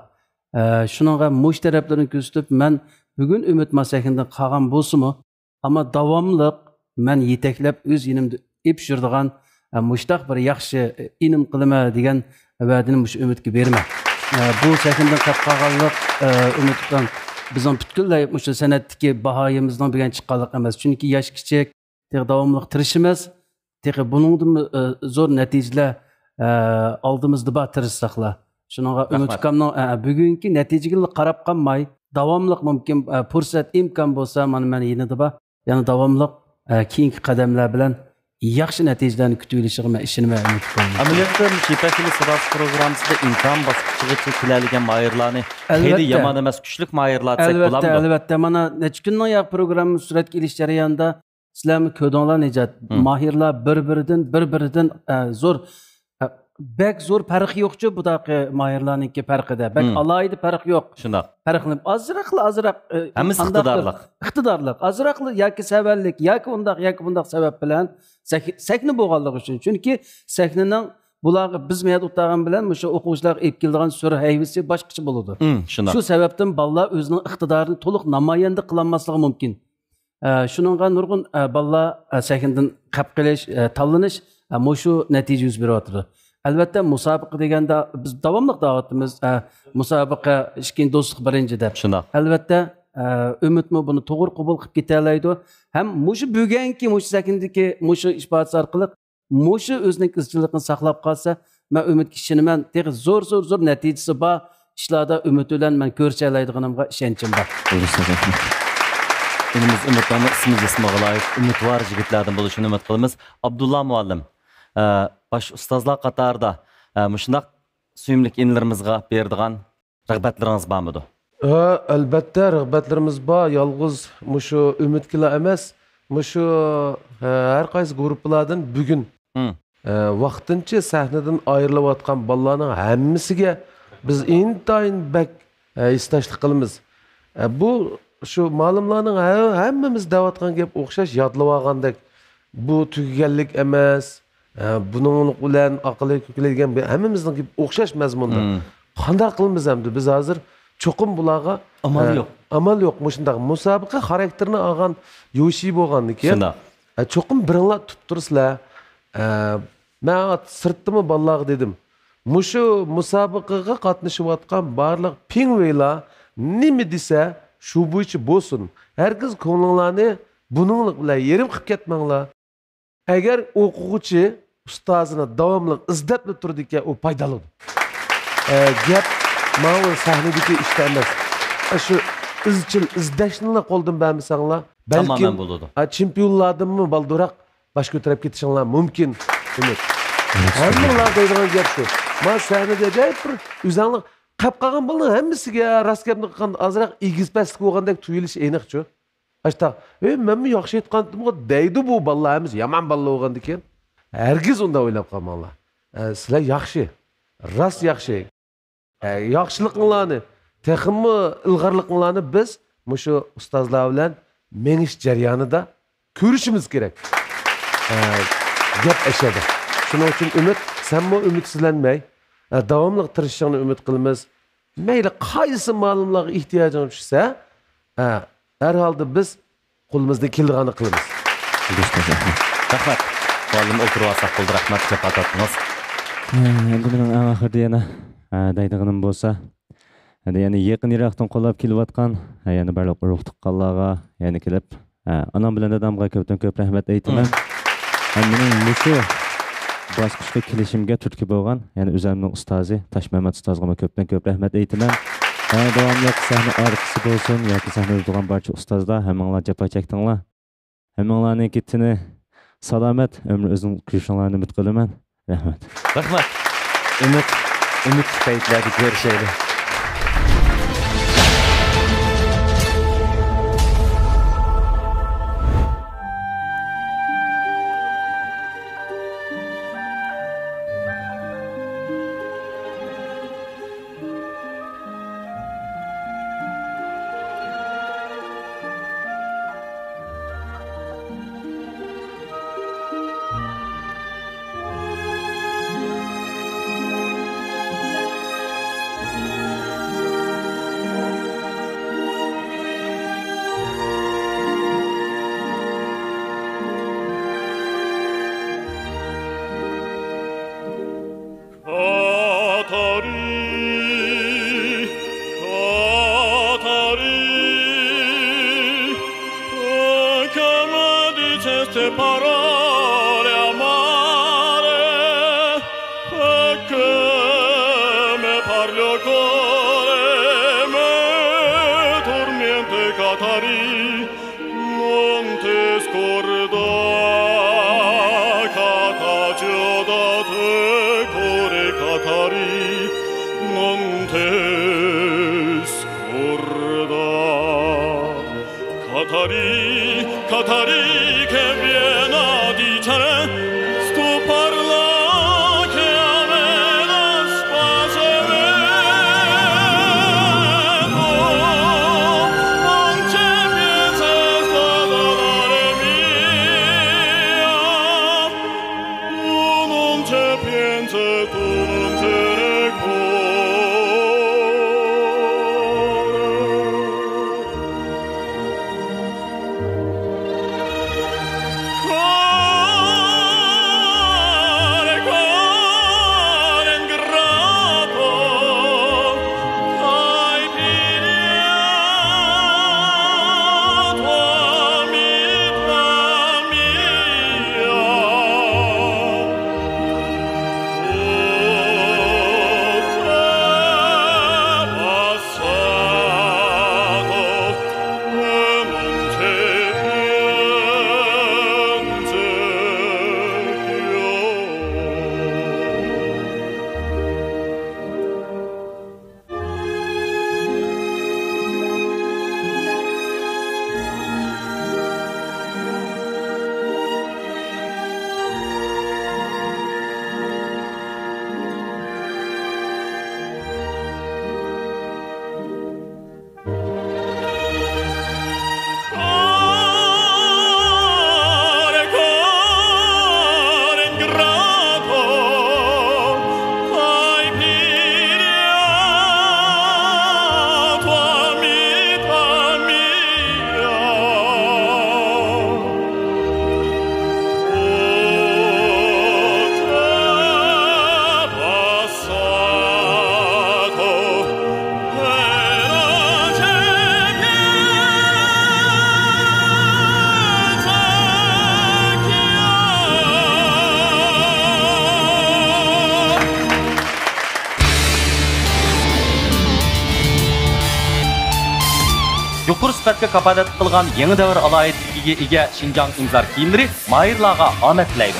ئە، شۇنىڭغا مۇشۇ تەرەپلىرىنى كۆرسىتىپ، مەن بۈگۈن ئۈمىد ما سەھنىدىن قالغان بولسىمۇ، ئەمما داۋاملىق مەن يېتەكلەپ، ئۆز يېنىمدا ئېلىپ يۈرىدىغان، ئە، مۇشتاق بىر ياخشى، ئە، ئىنىم قىلىمەن دېگەن ۋەدىنى مۇشۇ ئۈمىدكە بېرىمەن. ئە، بۇ سەھنىدىن قېلىپ قالغانلىق، ئە، ئۈمىد ئۇكام، بىزنىڭ پۈتكۈللەي مۇشۇ سەنئەتتىكى باھايىمىزنىڭ بۈگۈن چىققانلىق ئەمەس. چۈنكى ياش كىچىك، تېخى داۋاملىق تىرىشىمىز، تېخى بۇنىڭدىنمۇ، ئە، زور نەتىجىلەر، ئە، ئالدىمىزدا بار، تىرىشساقلا. شۇنىڭغا ئۈمىد رەھمەت. ئۇكامنىڭ، ئە، بۈگۈنكى نەتىجىگىلا قاراپ قالماي، داۋاملىق مۇمكىن، ئە، پۇرسەت، ئىمكان بولسا، مانا مەن يېنىدا بار. يەنە داۋاملىق، ئە، كېيىنكى قەدەملەر بىلەن ياخشى نەتىجىلەرنى كۈتۈۋېلىشىغا مەن ئىشىنىمەن، ئۈمىد قىلىمەن. ئەمەلىيەتتە، مۇشۇ يېتەكچىلىك ساداسى پروگراممىسىدا ئىمتىھان باسقۇچىغىچە كېلەلىگەن ماھىرلارنى خېلى ئەلۋەتتە. يامان ئەمەس، كۈچلۈك ماھىرلار دېسەك ئەلۋەتتە، بولامدۇ؟ ئەلۋەتتە. مانا نەچچە كۈننىڭ يا پروگرامما سۈرەتكە ئېلىش جەريانىدا سىلەرمۇ كۆردۈڭلار، نىجات. مم. ماھىرلار بىر-بىرىدىن، بىر-بىرىدىن، ئە، زور، ئە، بەك زور پەرقى يوقچۇ، بۇداقى ماھىرلارنىڭكى پەرقىدە. بەك مم. ئالاھىدە پەرق يوق. شۇنداق. پەرقلىنىپ، ئازراقلا، ئازراق، ئى، ھەممىسى قانداقتۇر؟ ئىقتىدارلىق. ئىقتىدارلىق. ئازراقلا ياكى سەۋەنلىك، ياكى ئۇنداق، ياكى بۇنداق سەۋەب بىلەن سەھ-، سەھنە بولغانلىقى ئۈچۈن. چۈنكى سەھنىنىڭ بۇلارغا بىز مەيدان ئوتتۇرغان بىلەن مۇشۇ ئوقۇغۇچىلارغا ئېلىپ كېلىدىغان سۈر ھەيۋىسى باشقىچە بولىدۇ. مم، شۇنداق. شۇ سەۋەبتىن بالىلار ئۆزىنىڭ ئىقتىدارىنى تولۇق نامايەندە قىلالماسلىقى مۇمكىن. ئە، شۇنىڭغا نۇرغۇن، ئە، بالىلار، ئە، سەھنىدىن قەپ قېلىش، ئە، تاللىنىش، ئە، مۇشۇ نەتىجە يۈز بېرىۋاتىدۇ. ئەلۋەتتە، مۇسابىقە دېگەندە بىز داۋاملىق دەۋاتىمىز، ئە، مۇسابىقە ئىككىنچى، دوستلۇق بىرىنچى دەپ. شۇنداق. ئەلۋەتتە، ئە، ئۈمىدمۇ بۇنى توغرا قوبۇل قىلىپ كېتەلەيدۇ. ھەم مۇشۇ بۈگۈنكى مۇشۇ سەھنىدىكى مۇشۇ ئىپادىسى ئارقىلىق مۇشۇ ئۆزىنىڭ ئىزچىللىقىنى ساقلاپ قالسا، مەن ئۈمىدكە ئىشىنىمەن، تېخى زور، زور، زور نەتىجىسى بار ئىشلاردا ئۈمىد بىلەن مەن كۆرۈشەلەيدىغىنىمغا ئىشەنچىم بار. بولۇشسىز، رەھمەت. ئىنىمىز ئۈمىدنىڭمۇ ئىسمى جىسمىغا لايىق ئۈمىدۋار يىگىتلەردىن بولۇشىنى ئۈمىد قىلىمىز. ئابدۇللا مۇئەللىم، ئە، باش ئۇستازلار قاتارىدا، ئە، مۇشۇنداق سۆيۈملۈك ئىنىلىرىمىزغا بېرىدىغان رىغبەتلىرىڭىز بارمىدۇ؟ ھە، ئەلبەتتە، رىغبەتلىرىمىز بار. يالغۇز مۇشۇ ئۈمىدكىلا ئەمەس، مۇشۇ، ھە، ھەر قايسى گۇرۇپپىلاردىن بۈگۈن، مم. ھە، ۋاقتىنچە سەھنىدىن ئايرىلىۋاتقان بالىلارنىڭ ھەممىسىگە بىز ئىنتايىن بەك، ھە، ھېسداشلىق قىلىمىز. ھە، بۇ شۇ مالىملارنىڭ ھە-، ھەممىمىز دەۋاتقان گەپ ئوخشاش يادلىۋالغاندەك، بۇ تۈگىگەنلىك ئەمەس. ئە، بۇنىڭلىق بىلەن ئاقىلى كۆكىلى دېگەن بىر ھەممىمىزنىڭ ئوخشاش مەزمۇندا. مم. قانداق قىلىمىز ئەمدى؟ بىز ھازىر چوقۇم بۇلارغا، ئامال ئە، يوق. ئامال يوق. مۇشۇنداق مۇسابىقە خاراكتېرىنى ئالغان يوشى بولغاندىكىن، شۇنداق. ئە، چوقۇم بىرىڭلار تۇتۇپ تۇرسىلەر. ئە، مەن سىرتتىمۇ بالىلارغا دېدىم. مۇشۇ مۇسابىقىگە قاتنىشىۋاتقان بارلىق پىڭۋېيلار نېمە دېسە، شۇ بويىچە بولسۇن. ھەرگىز كۆڭلۈڭلارنى بۇنىڭلىق بىلەن يېرىم قىلىپ كەتمەڭلار. ئەگەر ئوقۇغۇچى ئۇستازىنى داۋاملىق ئىزدەپلا تۇرىدىكەن، ئۇ پايدا ئالىدۇ. ئە، گەپ ماۋۇ سەھنىدىكى ئىشتا ئەمەس. ئە، شۇ ئىزچىل ئىزدەشنىلا قولدىن بەرمىسەڭلار، بەلكىم، تامامەن بولىدۇ. ئە، چېمپىيونلاردىنمۇ بالدۇرراق باش كۆتۈرۈپ كېتىشىڭلار مۇمكىن. ئۈمىد. ھەممىڭلار دەيدىغان گەپ شۇ. ما سەھنىدە ئەجايىپ بىر ئۆزەڭلار قاپ قالغان بالىنىڭ ھەممىسىگە راست گەپنى قىلغان ئازراق ئېگىز پەسلىك بولغاندەك تۇيۇلۇشى ئېنىقچۇ. ئاشتاق، «ئەي، مەنمۇ ياخشى ئېيتقانتىمغۇ» دەيدۇ بۇ بالىلار ھەممىسى يامان بالىلار بولغاندىكىن. ھەرگىز ئۇنداق ئويلاپ قالماڭلار. ئە، سىلەر ياخشى. راست ياخشى. ئە، ياخشىلىقىڭلارنى، تېخىمۇ ئىلغارلىقىڭلارنى بىز مۇشۇ ئۇستازلار بىلەن مېڭىش جەريانىدا كۆرۈشىمىز كېرەك. ئە، گەپ ئەشەدە. شۇنىڭ ئۈچۈن ئۈمىد، سەنمۇ ئۈمىدسىزلەنمەي، ئە، داۋاملىق تىرىشىشىڭنى ئۈمىد قىلىمىز. مەيلى قايسى مالىملارغا ئېھتىياجىڭ چۈشسە، ئە، ھەر ھالدا بىز قولىمىزدىن كېلىدىغاننى قىلىمىز. رەھمەت. مۇئەللىم، ئولتۇرۇۋالساق بولدى. رەھمەت، جاپا تارتتىڭىز. ئەمدى مېنىڭ ئەڭ ئاخىرىدا يەنە، ئە، دەيدىغىنىم بولسا، ئەمدى يەنە يېقىن يىراقتىن قوللاپ كېلىۋاتقان، ئە، يەنە بارلىق ئۇرۇق تۇغقانلارغا يەنە كېلىپ، ئە، ئانام بىلەن دادامغا كۆپتىن كۆپ رەھمەت ئېيتىمەن. مم. ھەم مېنىڭ مۇشۇ باسقۇچقا كېلىشىمگە تۈرتكە بولغان، يەنە ئۆزەمنىڭ ئۇستازى تاشمەمەت ئۇستازغىمۇ كۆپتىن كۆپ رەھمەت ئېيتىمەن. ھە، داۋاملىق سەھنە ئارقىسى بولسۇن ياكى سەھنىدە تۇرغان بارچە ئۇستازلار، ھەممىڭلار جاپا چەكتىڭلار. ھەممىڭلارنىڭكى تېنى سالامەت، ئۆمرى ئۇزۇن كۆرۈشۈڭلارنى ئۈمىد قىلىمەن. رەھمەت. رەھمەت. ئۈمىد، ئۈمىدلىك پەيتلەردە كۆرۈشەيلى. كاتارى، كاتارى، كما ديتشيستي بارولي أماري، كما بارلو كوري مي تورمينتي كاتارى. Non ti scorda, cata ciò da te core catari, non ti scorda. Catari, catari che viene a dicere, sto parla che a me يۇقىرى سۈپەتكە كاپالەتلىك قىلغان يېڭى دەۋر ئالاھىدىلىكىگە ئىگە شىنجاڭ ئىنزار كىيىملىرى ماھىرلارغا ئامەت تىلەيدۇ.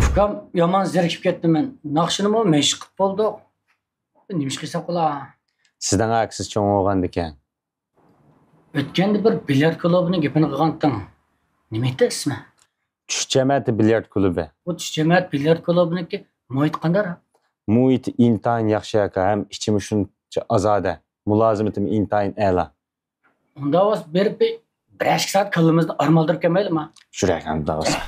ئۇكام، يامان زېرىكىپ كەتتىم مەن. ناخشىنىمۇ مەشىق قىلىپ بولدۇق. نېمە ئىش قىلساق بولا؟ سىزنىڭ ئاكىسى چوڭ بولغاندىكەن. ئۆتكەندە بىر بىليارد كۇلۇبىنىڭ گېپىنى قىلغانتىڭ. نېمە ئىدى ئىسمى؟ چۈش جەمەتى بىليارد كۇلۇبى. بۇ چۈش جەمەت بىليارد كۇلۇبىنىڭكى مۇھىتى قانداق؟ مۇھىتى ئىنتايىن ياخشى ئاكا، ھەم ئىچىمۇ شۇنچە ئازادە، مۇلازىمىتىمۇ ئىنتايىن ئەلا. ئۇنداق بولسا بېرىپ بىر، بىر ئىككى سائەت كاللىمىزنى ئارمالدۇرۇپ كەلمەيلىما؟ يۈرەك ئەمدى بولسا.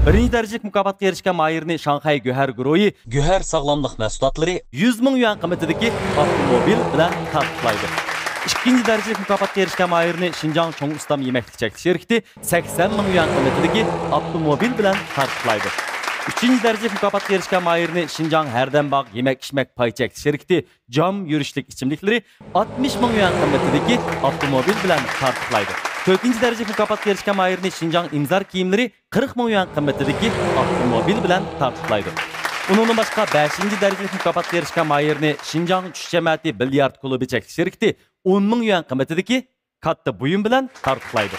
بىرىنچى دەرىجىلىك مۇكاپاتقا ئېرىشكەن ماھىرنى شاڭخەي گۆھەر گۇرۇھى گۆھەر ساغلاملىق مەھسۇلاتلىرى يۈز مىڭ يۈەن قىممىتىدىكى ئاپتوموبىل بىلەن تارتۇقلايدۇ. ئىككىنچى دەرىجىلىك مۇكاپاتقا ئېرىشكەن ماھىرنى شىنجاڭ چوڭ ئۇستام يېمەكلىك چەكلىك شىركىتى سەكسەن مىڭ يۈەن قىممىتىدىكى ئاپتوموبىل بىلەن تارتۇقلايدۇ. ئۈچىنچى دەرىجىلىك مۇكاپاتقا ئېرىشكەن ماھىرنى شىنجاڭ ھەردەم باغ يېمەك-ئىچمەك پاي چەكلىك شىركىتى جام يۈرۈشلۈك ئىچىملىكلىرى ئاتمىش مىڭ يۈەن قىممىتىدىكى ئاپتوموبىل بىلەن تارتۇقلايدۇ. تۆتىنچى دەرىجىلىك مۇكاپاتقا ئېرىشكەن ماھىرنى شىنجاڭ ئىنزار كىيىملىرى قىرىق مىڭ يۈەن قىممىتىدىكى ئاپتوموبىل بىلەن تارتۇقلايدۇ. ئۇنىڭدىن باشقا، بەشىنچى دەرىجىلىك مۇكاپاتقا ئېرىشكەن ماھىرنى شىنجاڭ چۈش جەمەتى بىليارد كۇلۇبى چەكلىك شىركىتى ئون مىڭ يۈەن قىممىتىدىكى كاتتا بۇيۇم بىلەن تارتۇقلايدۇ.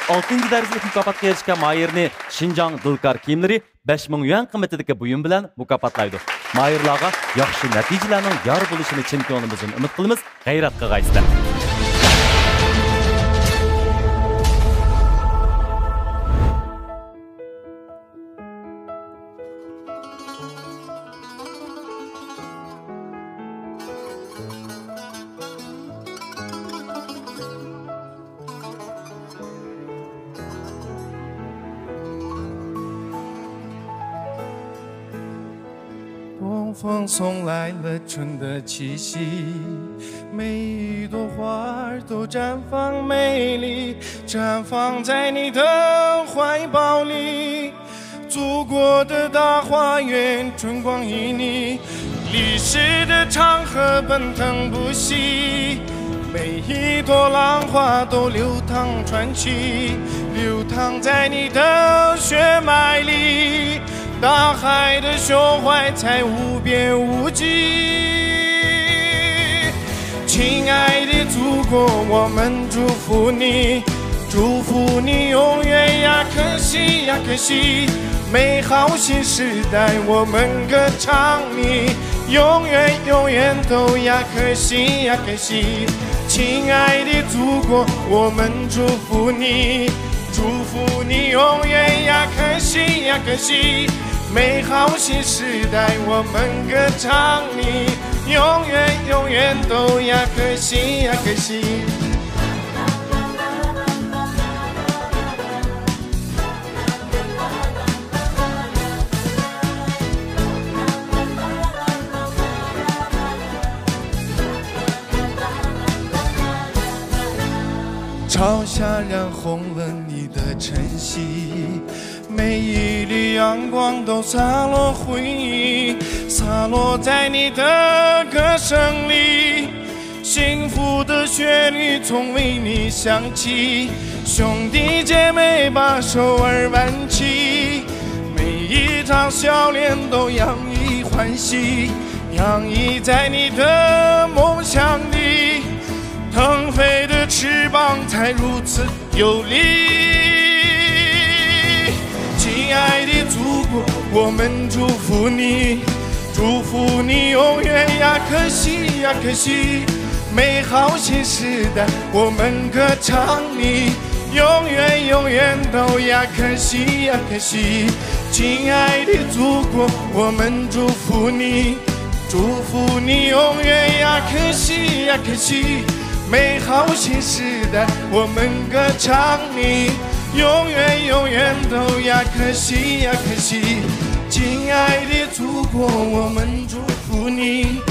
ئالتىنچى دەرىجىلىك مۇكاپاتقا ئېرىشكەن ماھىرنى شىنجاڭ دىلكار كىيىملىرى بەش مىڭ يۈەن قىممىتىدىكى بۇيۇم بىلەن مۇكاپاتلايدۇ. ماھىرلارغا ياخشى نەتىجىلەرنىڭ يار بولۇشىنى چىن كۆڭلىمىزدىن ئۈمىد قىلىمىز. غەيرەت قىلغايسىلەر! 东风送来了春的气息，每一朵花儿都绽放美丽，绽放在你的怀抱里。祖国的大花园，春光旖旎，历史的长河奔腾不息，每一朵浪花都流淌传奇，流淌在你的血脉里。 大海的胸怀才无边无际。亲爱的祖国，我们祝福你，祝福你永远亚克西，亚克西。美好新时代，我们歌唱你，永远永远都亚克西，亚克西。亲爱的祖国，我们祝福你， 祝福你永远亚克西，亚克西。美好新时代，我们歌唱你，永远永远都亚克西，亚克西。 朝霞染红了你的晨曦，每一缕阳光都洒落回忆，洒落在你的歌声里。幸福的旋律从为你响起，兄弟姐妹把手儿挽起，每一张笑脸都洋溢欢喜，洋溢在你的梦想里。 腾飞的翅膀才如此有力。亲爱的祖国，我们祝福你，祝福你永远亚克西，亚克西。美好新时代，我们歌唱你，永远永远都亚克西，亚克西。亲爱的祖国，我们祝福你， 祝福你永远亚克西，亚克西。美好新时代，我们歌唱你，永远永远都亚克西，亚克西。亲爱的祖国，我们祝福你，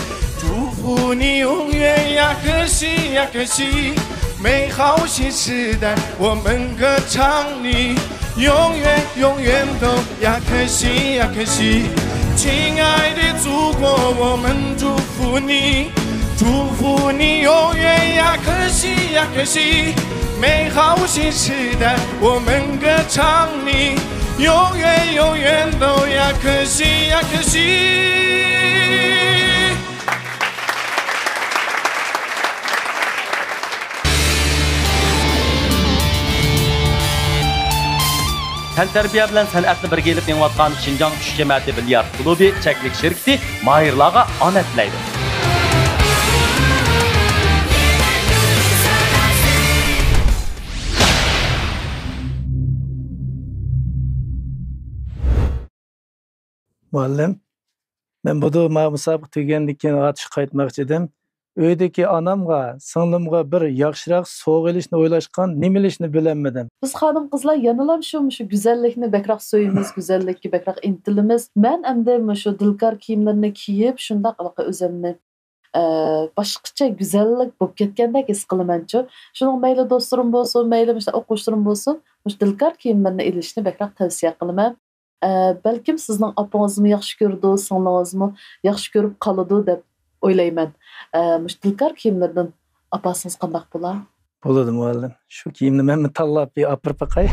祝福你永远亚克西，亚克西。美好新时代，我们歌唱你， 永远永远都亚克西，亚克西。亲爱的祖国，我们祝福你，祝福你永远亚克西。呀，可惜，美好现实的我们歌唱你，永远永远都要可惜呀，可惜。 تەنتەربىيە بىلەن سەنئەتنى بىرگە ئېلىپ مېڭىۋاتقان شىنجاڭ چۈش جەمەتى بىليارد كلۇبى چەكلىك شىركىتى ماھىرلارغا ئامەت تىلەيدۇ. مۇئەللىم، مەن بۇدۇ ما مۇسابىقە تۈگىگەندىن كېيىن ئاتۇشقا قايتماقچى ئىدىم. ئۆيدىكى ئانامغا، سىڭلىمغا بىر ياخشىراق سوۋغا ئېلىشنى ئويلاشقان، نېمە ئېلىشنى بىلەلمىدىم. بىز خانىم-قىزلار يەنىلا شۇ، مۇشۇ گۈزەللىكنى بەكرەك سۆيىمىز، گۈزەللىككە بەكرەك ئىنتىلىمىز. مەن ئەمدى مۇشۇ دىلكار كىيىملىرىنى كىيىپ، شۇنداق ھېلىقى ئۆزۈمنى، ئە، باشقىچە گۈزەللىك بولۇپ كەتكەندەك ھېس قىلىمەنچۇ. شۇنىڭ مەيلى دوستلىرىم بولسۇن، مەيلى مۇشۇ ئوقۇغۇچىلىرىم بولسۇن، مۇشۇ دىلكار كىيىملىرىنى ئېلىشنى بەكرەك تەۋسىيە قىلىمەن. ئە، بەلكىم سىزنىڭ ئاپىڭىزمۇ ياخشى كۆرىدۇ، سىڭلىڭىزمۇ ياخشى كۆرۈپ قالىدۇ دەپ ئويلايمەن. ئە، مۇشۇ دىلكار كىيىملىرىدىن ئاپارسىڭىز قانداق بولا؟ بولىدۇ، مۇئەللىم. شۇ كىيىمنى مەنمۇ تاللاپ بىر ئاپىرىپ باقاي.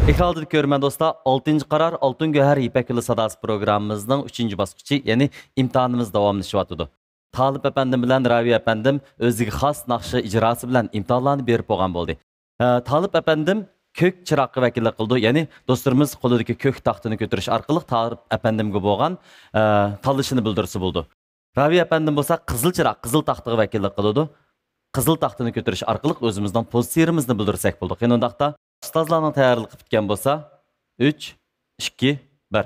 ئېكران ئالدىدىكى كۆرۈرمەن دوستلار، ئالتىنچى قارار، ئالتۇن گۆھەر، يىپەك يولى ساداسى پروگراممىمىزنىڭ ئۈچىنچى باسقۇچى، يەنى ئىمتىھانىمىز داۋاملىشىۋاتىدۇ. تالىپ ئەپەندىم بىلەن راۋىي ئەپەندىم ئۆزىگە خاس ناخشا ئىجراسى بىلەن ئىمتىھانلارنى بېرىپ بولغان بولدى. ئە، تالىپ ئەپەندىم كۆك چىراغقا ۋەكىللىك قىلىدۇ، يەنى دوستلىرىمىز قولىدىكى كۆك تاختىنى كۆتۈرۈش ئارقىلىق تالىپ ئەپەندىمگە بولغان، ئە، تاللىشىنى بىلدۈرسە بولىدۇ. راۋىي ئەپەندىم بولسا قىزىل چىراغ، قىزىل تاختىغا ۋەكىللىك قىلىدۇ. قىزىل تاختىنى كۆتۈرۈش ئارقىلىق ئۆزىمىزنىڭ پوزىتسىيىمىزنى بىلدۈرسەك بولىدۇ. قېنى ئۇنداقتا، ئۇستازلارنىڭ تەييارلىقى پۈتكەن بولسا، ئۈچ، ئىككى، بىر.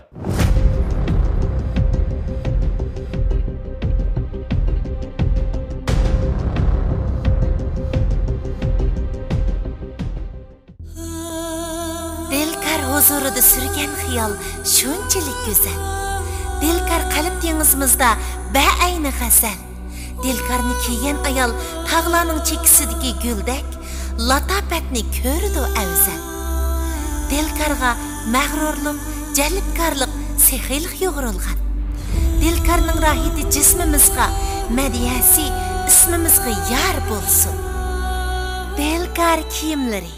دىلكار ھۇزۇرىدا سۈرگەن خىيال شۇنچىلىك گۈزەل. دىلكار قەلب دېڭىزىمىزدا بەئەينى غەزەل. دىلكارنى كىيگەن ئايال تاغلارنىڭ چېكىسىدىكى گۈلدەك، لاتاپەتنى كۆرىدۇ ئەۋزەل. دىلكارغا مەغرۇرلۇق، جەلپكارلىق، سېخىيلىق يۇغۇرۇلغان. دىلكارنىڭ راھىتى جىسمىمىزغا، مەدھىيەسى ئىسمىمىزغا يار بولسۇن. دىلكار كىيىملىرى.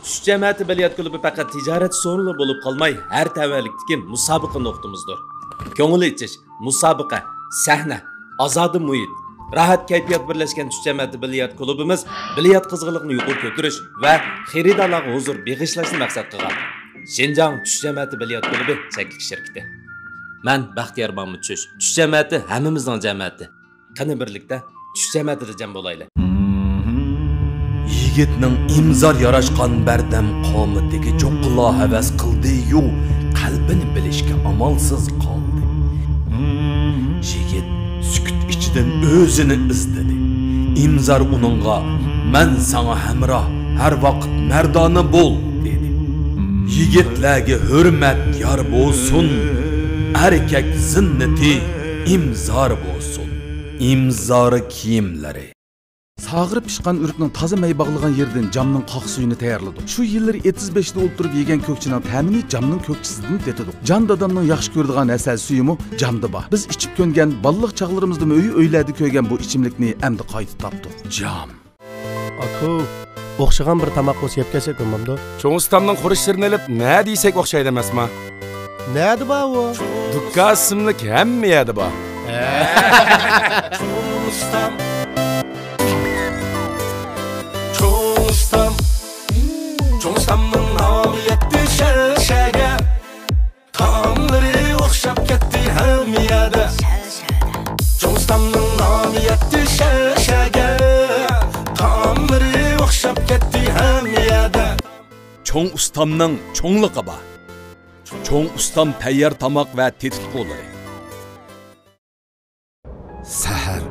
چۈش جەمەتى بىليارد كۇلۇبى پەقەت تىجارەت سورۇنلىرى بولۇپ قالماي، ھەر تەۋەلىكتىكى مۇسابىقە نۇقتىمىزدۇر. كۆڭۈل ئېچىش، مۇسابىقە، سەھنە، ئازادە مۇھىت، راھەت كەيپىيات بىرلەشكەن چۈش جەمەتى بىليارد كۇلۇبىمىز بىليارد قىزغىنلىقىنى يۇقىرى كۆتۈرۈش ۋە خېرىدارلارغا ھۇزۇر بېغىشلاشنى مەقسەت قىلغان. شىنجاڭ چۈش جەمەتى بىليارد كۇلۇبى چەكلىك شىركىتى. مەن بەختىيار مامۇت چۈش. چۈش جەمەتى ھەممىمىزنىڭ جەمەتى. قېنى بىرلىكتە چۈش جەمەتىدە جەم بولايلى. يىگىتنىڭ ئىمزار ياراشقان بەردەم قامىتىگە چوققىلا ھەۋەس قىلدى-يۇ، قەلبىنى بىلىشكە ئامالسىز قالدى. يىگىت سۈكۈت ئىچىدىن ئۆزىنى ئىزدىدى. ئىمزار ئۇنىڭغا، «مەن ساڭا ھەمراھ، ھەر ۋاقىت مەردانە بول» دېدى. يىگىتلەرگە ھۆرمەت يار بولسۇن، ئەركەك زىننىتى ئىمزار بولسۇن. ئىمزار كىيىملىرى. ساغىرىپ پىشقان ئۆرۈكنىڭ تازا مەي باغلىغان يېرىدىن جامنىڭ قاق سۈيىنى تەييارلىدۇق. شۇ يىللىرى ئېتىز بېشىدا ئولتۇرۇپ يېگەن كۆكچىنىڭ تەمىنى جامنىڭ كۆكچىسىدىن تېتىدۇق. جان دادامنىڭ ياخشى كۆرىدىغان ھەسەل سۈيىمۇ جامدا بار. بىز ئىچىپ كۆنگەن، بالىلىق چاغلىرىمىزدىمۇ ئۆي-ئۆيلەردە كۆرگەن بۇ ئىچىملىكنى ئەمدى قايتا تاپتۇق. جام. ئاكا، ئوخشىغان بىر تاماق بولسا يەپ كەلسەك بولمامدۇ؟ چوڭ ئۇستامنىڭ خۇرۇچلىرىنى ئېلىپ، نە دېسەك ئوخشايدۇ ئەمەسما؟ نەدە بار ئۇ؟ دۇكان ئىسىملىك ھەممە يەردە بار. ھە. چوڭ ئۇستام. چوڭ ئۇستام. چوڭ ئۇستامنىڭ نامى يەتتى شەرشەگە. تائاملىرى ئوخشاپ كەتتى ھەممە يەردە. چوڭ ئۇستامنىڭ نامى يەتتى شەرشەگە. تائاملىرى ئوخشاپ كەتتى ھەممە يەردە. چوڭ ئۇستامنىڭ چوڭلۇقى بار. چوڭ ئۇستام تەييار تاماق ۋە تېتىتقۇلىرى. سەھەر.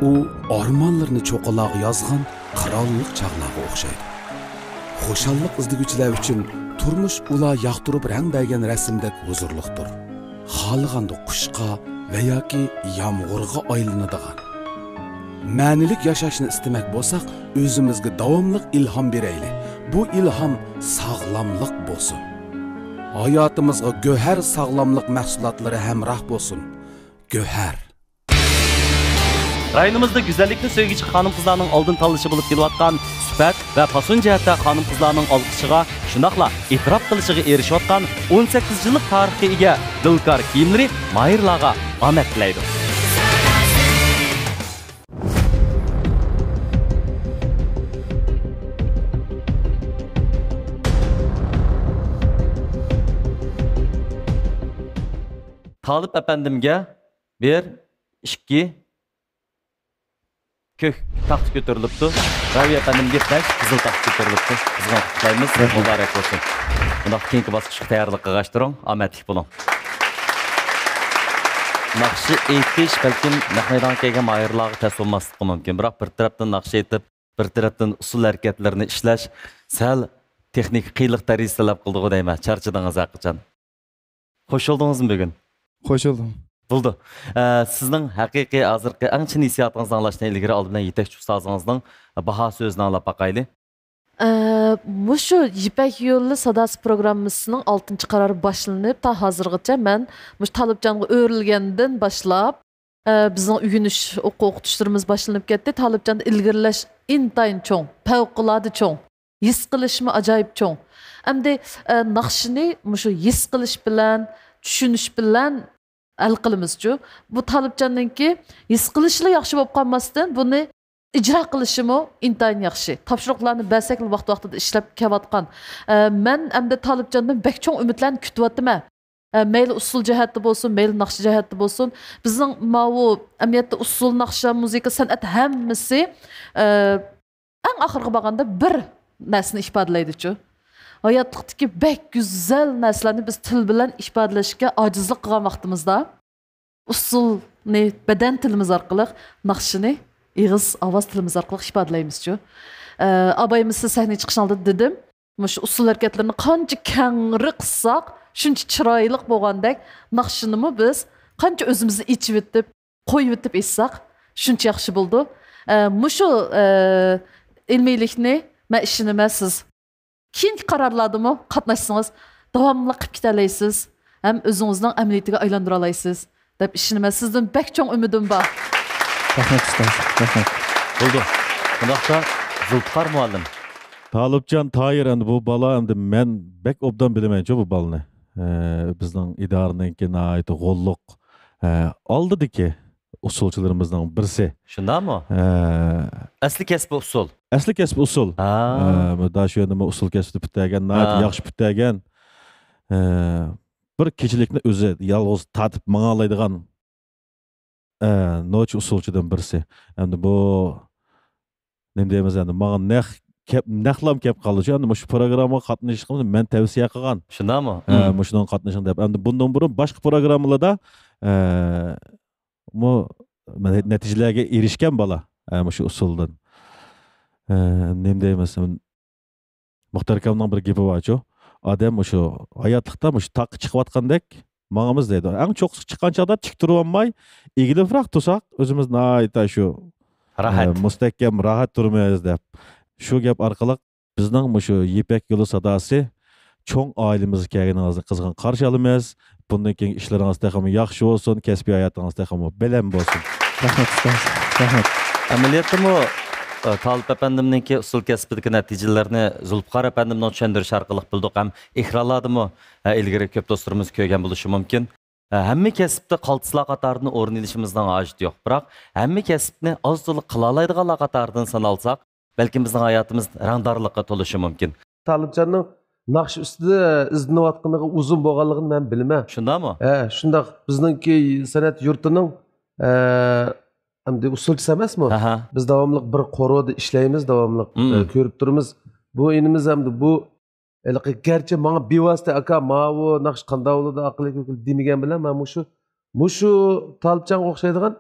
ئۇ ئارمانلىرىنى چوققىلارغا يازغان قىرانلىق چاغلارغا ئوخشايدۇ. خۇشاللىق ئىزدىگۈچىلەر ئۈچۈن تۇرمۇش ئۇلار ياقتۇرۇپ رەڭ بەرگەن رەسىمدەك ھۇزۇرلۇقتۇر. خالىغاندا قۇشقا ۋە ياكى يامغۇرغا ئايلىنىدىغان. مەنىلىك ياشاشنى ئىستىمەك بولساق، ئۆزىمىزگە داۋاملىق ئىلھام بېرەيلى. بۇ ئىلھام ساغلاملىق بولسۇن. ھاياتىمىزغا گۆھەر ساغلاملىق مەھسۇلاتلىرى ھەمراھ بولسۇن. گۆھەر. رايونىمىزدا گۈزەللىكنى سۆيگۈچى خانىم-قىزلارنىڭ ئالدىن تاللىشى بولۇپ كېلىۋاتقان سۈپەت ۋە پاسون جەھەتتە خانىم-قىزلارنىڭ ئالقىشىغا، شۇنداقلا ئېتىراپ قىلىشىغا ئېرىشىۋاتقان ئون سەككىز يىللىق تارىخقا ئىگە دىلكار كىيىملىرى ماھىرلارغا ئامەت تىلەيدۇ. تالىپ ئەپەندىمگە بىر، ئىككى، كۆك تاختا كۆتۈرۈلۈپتۇ. راۋىيە ئەپەندىمگە بەش قىزىل تاختا كۆتۈرۈلۈپتۇ. قىزغىن قۇتلۇقلايمىز. رەھمەت. مۇبارەك بولسۇن. بۇنداق كېيىنكى باسقۇچقا تەييارلىق قىلغاچ تۇرۇڭ. ئامەتلىك بولۇڭ. ناخشا ئېيتىش بەلكىم نەق مەيدانغا كەلگەن ماھىرلارغا تەس بولماسلىقى مۇمكىن. بىراق بىر تەرەپتىن ناخشا ئېيتىپ، بىر تەرەپتىن ئۇسسۇل ھەرىكەتلىرىنى ئىشلەش سەل تېخنىكا قىيىنلىق دەرىجىسى تەلەپ قىلىدىغۇ دەيمەن. چارچىدىڭىز ھەقىچان. خوش بولدىڭىزمۇ بۈگۈن؟ خوش بولدۇم. بولدى. ئە، سىزنىڭ ھەقىقىي ھازىرقى ئەڭ چىن ھېسسىياتىڭىزنى ئاڭلاشتىن ئىلگىرى ئالدى بىلەن يېتەكچى ئۇستازىڭىزنىڭ باھا سۆزىنى ئاڭلاپ باقايلى. ئە، مۇشۇ يىپەك يولى ساداسى پروگراممىسىنىڭ ئالتىنچى قارارى باشلىنىپ، تا ھازىرغىچە مەن مۇشۇ تالىپجانغا ئۆرۈلگەندىن باشلاپ، ئە، بىزنىڭ ئۆگىنىش ئوقۇ-، ئوقۇتۇشلىرىمىز باشلىنىپ كەتتى. تالىپجاندا ئىلگىرىلەش ئىنتايىن چوڭ، پەۋقۇلئاددە چوڭ. ھېس قىلىشمۇ ئاجايىپ چوڭ. ئەمدى، ئە، ناخشىنى مۇشۇ ھېس قىلىش بىلەن، چۈشىنىش بىلەن ھەل قىلىمىزچۇ. بۇ تالىپجاننىڭكى ھېس قىلىشىلا ياخشى بولۇپ قالماستىن، بۇنى ئىجرا قىلىشىمۇ ئىنتايىن ياخشى. تاپشۇرۇقلارنى بەرسەكلا ۋاقتى-ۋاقتىدا ئىشلەپ كېلىۋاتقان. ئە، مەن ئەمدى تالىپجاندىن بەك چوڭ ئۈمىدلەرنى كۈتۈۋاتىمەن. ئە، مەيلى ئۇسسۇل جەھەتتە بولسۇن، مەيلى ناخشا جەھەتتە بولسۇن، بىزنىڭ ماۋۇ ئەمەلىيەتتە ئۇسسۇل، ناخشا، مۇزىكا، سەنئەت ھەممىسى، ئە، ئەڭ ئاخىرىغا بارغاندا بىر نەرسىنى ئىپادىلەيدىچۇ. ھاياتلىقتىكى بەك گۈزەل نەرسىلەرنى بىز تىل بىلەن ئىپادىلەشكە ئاجىزلىق قىلغان ۋاقتىمىزدا، ئۇسسۇلنى بەدەن تىلىمىز ئارقىلىق، ناخشىنى ئېغىز ئاۋاز تىلىمىز ئارقىلىق ئىپادىلەيمىزچۇ. ئە، ئابايىمىز سىز سەھنىگە چىقىشىڭىزدا دېدىم، مۇشۇ ئۇسسۇل ھەرىكەتلىرىنى قانچە كەڭرى قىلساق، شۇنچە چىرايلىق بولغاندەك، ناخشىنىمۇ بىز قانچە ئۆزىمىزنى ئېچىۋېتىپ، قويۇۋېتىپ ئېيتساق، شۇنچە ياخشى بولىدۇ. ئە، مۇشۇ، ئە، ئىلمىيلىكنى مەن ئىشىنىمەن سىز كېيىنكى قارارلاردىمۇ قاتناشسىڭىز، داۋاملىق قىلىپ كېتەلەيسىز ھەم ئۆزىڭىزنىڭ ئەمەلىيىتىگە ئايلاندۇرالايسىز دەپ ئىشىنىمەن. سىزدىن بەك چوڭ ئۈمىدىم بار. رەھمەت، ئۇستاز. رەھمەت. بولدى. ئۇنداقتا زۇلپىقار مۇئەللىم. تالىپجان تاھىر، ئەمدى بۇ بالا، ئەمدى مەن بەك ئوبدان بىلىمەنچۇ بۇ بالىنى. ئە، بىزنىڭ ئىدارىنىڭكى ناھايىتى غوللۇق، ئە، ئالدىدىكى ئۇسسۇلچىلىرىمىزنىڭ بىرسى. شۇنداقمۇ؟ ئە، ئەسلى كەسپى ئۇسسۇل. ئەسلى كەسپى ئۇسسۇل. ھا. ئە، داشۆندىمۇ ئۇسسۇل كەسپىدە پۈتتۈرگەن، ناھايىتى ھا. ياخشى پۈتتۈرگەن. ئە، بىر كېچىلىكنى ئۆزى يالغۇز تارتىپ ماڭالايدىغان، ئە، نوچى ئۇسسۇلچىدىن بىرسى. ئەمدى بۇ نېمە دەيمىز ئەمدى، ماڭا نەق كەپ، نەقلام كەپ قالدىچۇ. ئەمدى مۇشۇ پروگراممىغا قاتنىشىشقا مەن تەۋسىيە قىلغان. شۇنداقمۇ؟ ئە، مم. مۇشۇنىڭغا قاتنىشىڭ دەپ. ئەمدى بۇندىن بۇرۇن باشقا پروگراممىلاردا، ئە، مۇ-، نەتىجىلەرگە ئېرىشكەن بالا، ئە، مۇشۇ ئۇسسۇلدىن. ئە، نېمە دەيمىز، مۇختەر ئاكامنىڭ بىر گېپى بارچۇ، ئادەم مۇشۇ ھاياتلىقتا مۇشۇ تاغقا چىقىۋاتقاندەك ماڭىمىز دەيدۇ. ئەڭ چوققىسىغا چىققان چاغدا تىك تۇرۇۋالماي، ئېگىلىپراق تۇرساق، ئۆزىمىز ناھايىتى شۇ، راھەت. ئە، مۇستەھكەم، راھەت تۇرىمىز دەپ. شۇ گەپ ئارقىلىق بىزنىڭ مۇشۇ يىپەك يولى ساداسى چوڭ ئائىلىمىزگە كەلگىنىڭىزنى قىزغىن قارشى ئالىمىز. بۇندىن كېيىنكى ئىشلىرىڭىز تېخىمۇ ياخشى بولسۇن، كەسپىي ھاياتىڭىز تېخىمۇ بەلەن بولسۇن. رەھمەت، ئۇستاز. رەھمەت. ئەمەلىيەتتىمۇ، ئە، تالىپ ئەپەندىمنىڭكى ئۇسسۇل كەسپىدىكى نەتىجىلىرىنى زۇلپىقار ئەپەندىمنىڭ چۈشەندۈرۈشى ئارقىلىق بىلدۇق ھەم ئېكرانلاردىمۇ، ئە، ئىلگىرى كۆپ دوستلىرىمىز كۆرگەن بولۇشى مۇمكىن. ئە، ھەممە كەسىپتە قالتىسلار قاتارىدىن ئورۇن ئېلىشىمىزنىڭ ھاجىتى يوق. بىراق، ھەممە كەسىپنى ئاز-تولا قىلالايدىغانلار قاتارىدىن سانالساق، بەلكىم بىزنىڭ ھاياتىمىز رەڭدارلىققا تولۇشى مۇمكىن. تالىپجاننىڭ ناخشا ئۈستىدە ئىزدىنىۋاتقىنىغا ئۇزۇن بولغانلىقىنى مەن بىلىمەن. شۇنداقمۇ؟ ھە، شۇنداق. بىزنىڭكى سەنئەت يۇرتىنىڭ، ئە، ئەمدى ئۇسسۇلچىسى ئەمەسمۇ؟ ئەھە. بىز داۋاملىق بىر قورۇدا ئىشلەيمىز، داۋاملىق، مم. ئە، كۆرۈپ تۇرىمىز. بۇ ئىنىمىز ئەمدى بۇ ھېلىقى گەرچە ماڭا بىۋاسىتە، «ئاكا، ماۋۇ ناخشا قانداق بولىدۇ، ئاقىلىك ھۆكۈم» دېمىگەن بىلەن، مەن مۇشۇ، مۇشۇ تالىپجانغا ئوخشايدىغان،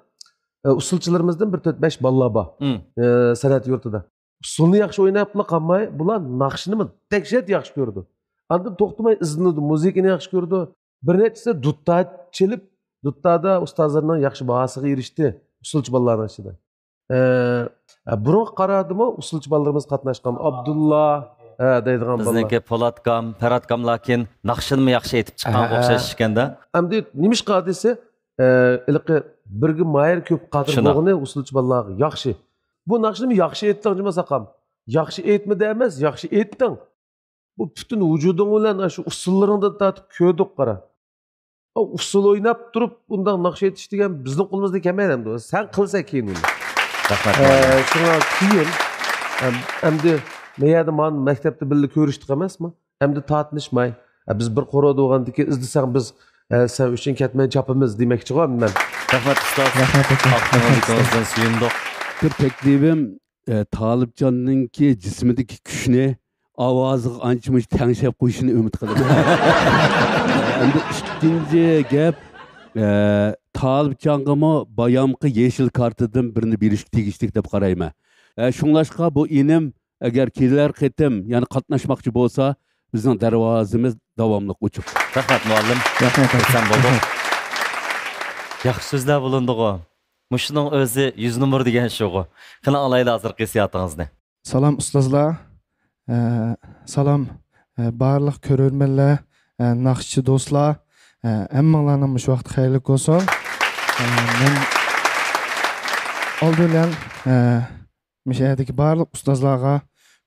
ئە، ئۇسسۇلچىلىرىمىزدىن بىر تۆت-بەش بالىلار بار. مم. ئە، سەنئەت يۇرتىدا. ئۇسسۇلنى ياخشى ئويناپلا قالماي، بۇلار ناخشىنىمۇ دەھشەت ياخشى كۆرىدۇ. ئاندىن توختىماي ئىزدىنىدۇ، مۇزىكىنى ياخشى كۆرىدۇ. بىر نەچچىسى دۇتار چېلىپ، دۇتاردا ئۇستازلىرىنىڭ ياخشى باھاسىغا ئېرىشتى، ئۇسسۇلچى بالىلارنىڭ ئىچىدە. ئە، ئە، بۇرۇنقى قارادىمۇ ئۇسسۇلچى بالىلىرىمىز قاتناشقان. ئابدۇللا، ھە، دەيدىغان بالىلار. بىزنىڭكى پولاتكام، پەرھاتكام لېكىن ناخشىنىمۇ ياخشى ئېيتىپ چىققانغا ھە، ھە. ئوخشاش ئىكەندە. ئەمدى نېمىشقا دېسە، ئە، ھېلىقى بىرگە ماھىر كۆپ قادىر شۇنداق. بولغىنى ئۇسسۇلچى بالىلارغا ياخشى. بۇ ناخشىنىمۇ ياخشى ئېيتتىڭ جۇمۇ ساقام. ياخشى ئېيتمىدى ئەمەس، ياخشى ئېيتتىڭ. بۇ پۈتۈن ۋۇجۇدۇڭ بىلەن ئاشۇ ئۇسسۇللىرىڭدىن تارتىپ كۆردۇق، قارا. ئۇسسۇل ئويناپ تۇرۇپ، بۇنداق ناخشا ئېيتىش دېگەن بىزنىڭ قولىمىزدىن كەلمەيدۇ ئەمدى. سەن قىلسا كېيىن ئۇنى. رەھمەت. ئە، شۇڭا كېيىن، ئەم-، ئەمدى مەيەردە مانا مەكتەپتە بىللە كۆرۈشتۇق ئەمەسمۇ؟ ئەمدى تارتىنىشماي، ئە، بىز بىر قورۇدا بولغاندىكىن ئىزدىسەڭ بىز، ئە، سەن ئۈچۈن كەتمەي چاپىمىز دېمەكچىغۇ ئەمدى مەن. رەھمەت ئۇستاز. رەھمەت ئاكا. ئاقكۆڭۈللۈكىڭىزدىن سۆيۈندۇق. بىر تەكلىپىم، ئە، تالىپجاننىڭكى جىسمىدىكى كۈچنى ئاۋازىغا ئانچە-مۇنچە تەڭشەپ قويۇشىنى ئۈمىد قىلىمەن. ئەمدى ئىككىنچى گەپ، ئە، تالىپجانغىمۇ بايامقى يېشىل كارتىدىن بىرنى بېرىشكە تېگىشلىك دەپ قارايمەن. ئە، شۇڭلاشقا بۇ ئىنىم ئەگەر كېلەر قېتىم يەنە قاتناشماقچى بولسا، بىزنىڭ دەرۋازىمىز داۋاملىق ئوچۇق. رەھمەت، مۇئەللىم. رەھمەت، رەھمەت. خۇرسەن بولدۇق. رەھمەت. ياخشى سۆزلەر بولۇندىغۇ. مۇشۇنىڭ ئۆزى يۈز نومۇر دېگەن شۇغۇ. قېنى ئاڭلايلى ھازىرقى ھېسسىياتىڭىزنى. سالام ئۇستازلار. ئە، سالام، ئە، بارلىق كۆرۈرمەنلەر، ئە، ناخشىچى دوستلار. ئە، ھەممىڭلارنىڭ مۇشۇ ۋاقتى خەيرلىك بولسۇن. ئە، مەن ئالدى بىلەن، ئە، مۇشۇ يەردىكى بارلىق ئۇستازلارغا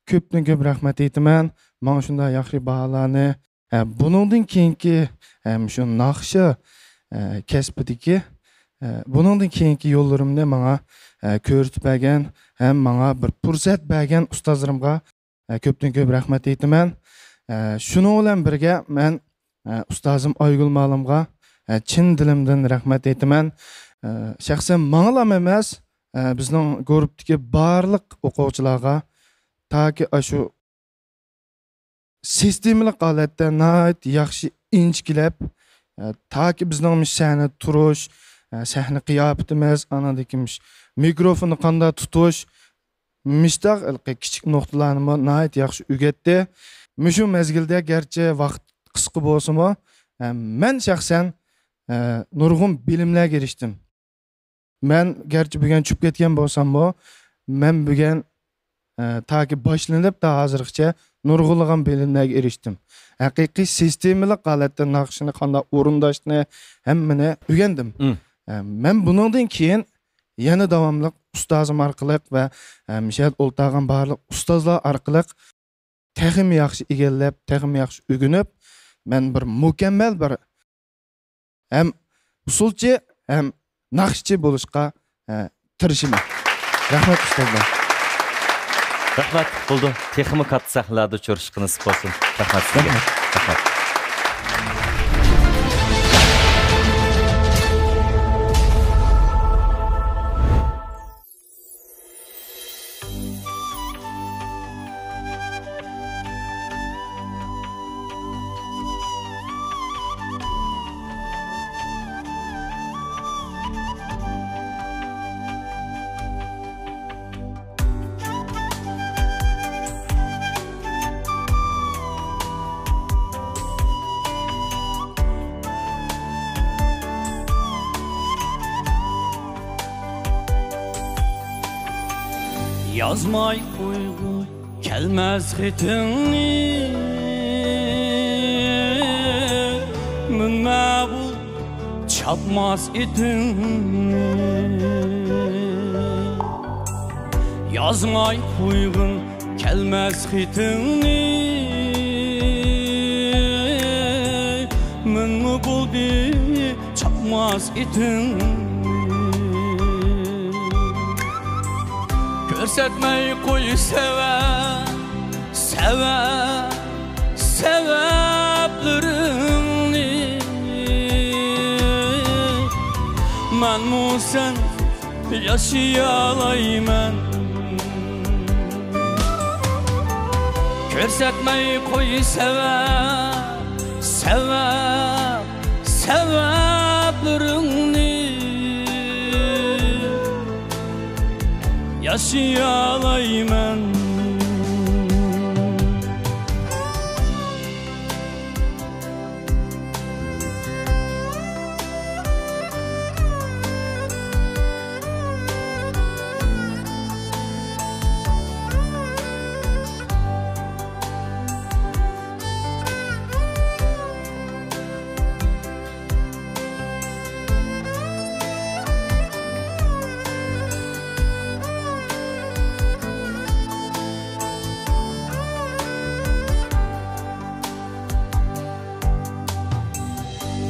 كۆپتىن كۆپ رەھمەت ئېيتىمەن. ماڭا شۇنداق ياخشى باھالارنى، ئە، بۇنىڭدىن كېيىنكى، ئە، مۇشۇ ناخشا، ئە، كەسپىدىكى، ئە، بۇنىڭدىن كېيىنكى يوللىرىمنى ماڭا، ئە، كۆرسىتىپ بەرگەن ھەم ماڭا بىر پۇرسەت بەرگەن ئۇستازلىرىمغا، ئە، كۆپتىن كۆپ رەھمەت ئېيتىمەن. ئە، شۇنىڭ بىلەن بىرگە مەن، ئە، ئۇستازىم ئايگۈل مالىمغا، ئە، چىن دىلىمدىن رەھمەت ئېيتىمەن. ئە، شەخسەن ماڭىلام ئەمەس، ئە، بىزنىڭ گۇرۇپتىكى بارلىق ئوقۇغۇچىلارغا تاكى ئاشۇ سىستېمىلىق ھالەتتە ناھايىتى ياخشى ئىنچىكىلەپ، ئە، تاكى بىزنىڭ مۇشۇ سەھنىدە تۇرۇش، ئە، سەھنە قىياپىتىمىز، ئانىڭدىن كېيىن مۇشۇ مىكروفوننى قانداق تۇتۇش، مۇشتاق ھېلىقى كىچىك نۇقتىلارنىمۇ ناھايىتى ياخشى ئۆگەتتى. مۇشۇ مەزگىلدە گەرچە ۋاقىت قىسقا بولسىمۇ، ئە، مەن شەخسەن، ئە، نۇرغۇن بىلىملەرگە ئېرىشتىم. مەن گەرچە بۈگۈن چۈشۈپ كەتكەن بولساممۇ، مەن بۈگۈن، ئە، تاكى باشلىنىپ تا ھازىرغىچە نۇرغۇنلىغان بىلىملەرگە ئېرىشتىم. ھەقىقىي سىستېمىلىق ھالەتتە ناخشىنى قانداق ئورۇنداشنى ھەممىنى ئۆگەندىم. مم. ئە، مەن بۇنىڭدىن كېيىن يەنە داۋاملىق ئۇستازىم ئارقىلىق ۋە، ئە، مۇشۇ يەردە ئولتۇرغان بارلىق ئۇستازلار ئارقىلىق تېخىمۇ ياخشى ئىگىلەپ، تېخىمۇ ياخشى ئۆگىنىپ، مەن بىر مۇكەممەل بىر ھەم ئۇسسۇلچى، ھەم ناخشىچى بولۇشقا، ئە، تىرىشىمەن. رەھمەت، ئۇستازلار. رەھمەت، بولدى. تېخىمۇ كاتتا سەھنىلەردە ئۇچرىشىشقا نېسىپ بولسۇن. رەھمەت سىزگە. رەھمەت. رەھمەت. يازماي قويغۇي كەلمەس خېتىڭنى، مىنمە بۇ چاپماس ئېتىڭنى. يازماي قويغىن كەلمەس خېتىڭنى، مىنمۇ بولدى چاپماس ئېتىڭنى. كۆرسەتمەي قوي سەۋەب، سەۋەب، سەۋەبلىرىڭنى. مەنمۇ سەن ياشىيالايمەن. كۆرسەتمەي قوي سەۋەب، سەۋەب، سەۋەبلىرىڭنى. ياشىيالايمەن.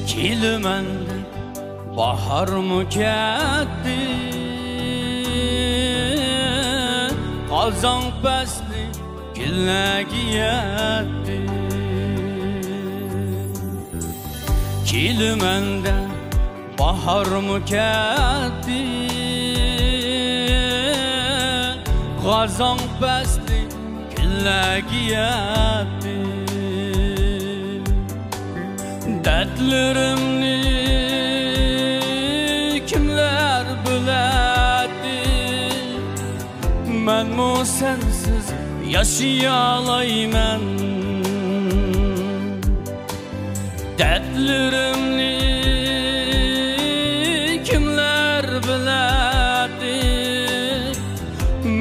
كېلىمەن دەپ باھارمۇ كەتتى، قازاڭ پەسلى كۈنلەرگە يەتتى. كېلىمەن دەپ باھارمۇ كەتتى، قازاڭ پەسلى كۈنلەرگە يەتتى. دەردلىرىمنى كىملەر بىلەتتى؟ مەنمۇ سەنسىز ياشىيالايمەن. دەردلىرىمنى كىملەر بىلەتتى؟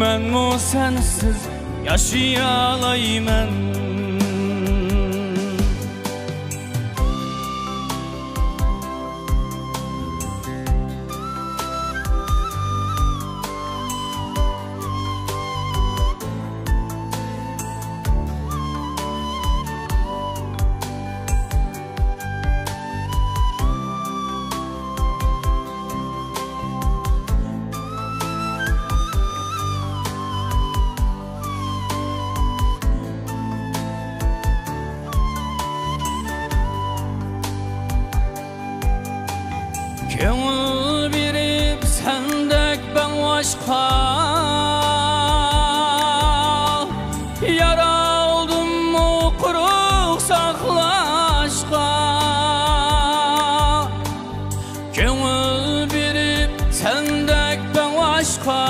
مەنمۇ سەنسىز ياشىيالايمەن. كۆڭۈل بېرىپ سەندەك بەڭباشقا، يارالدىممۇ قۇرۇق ساقلاشقا. كۆڭۈل بېرىپ سەندەك بەڭباشقا،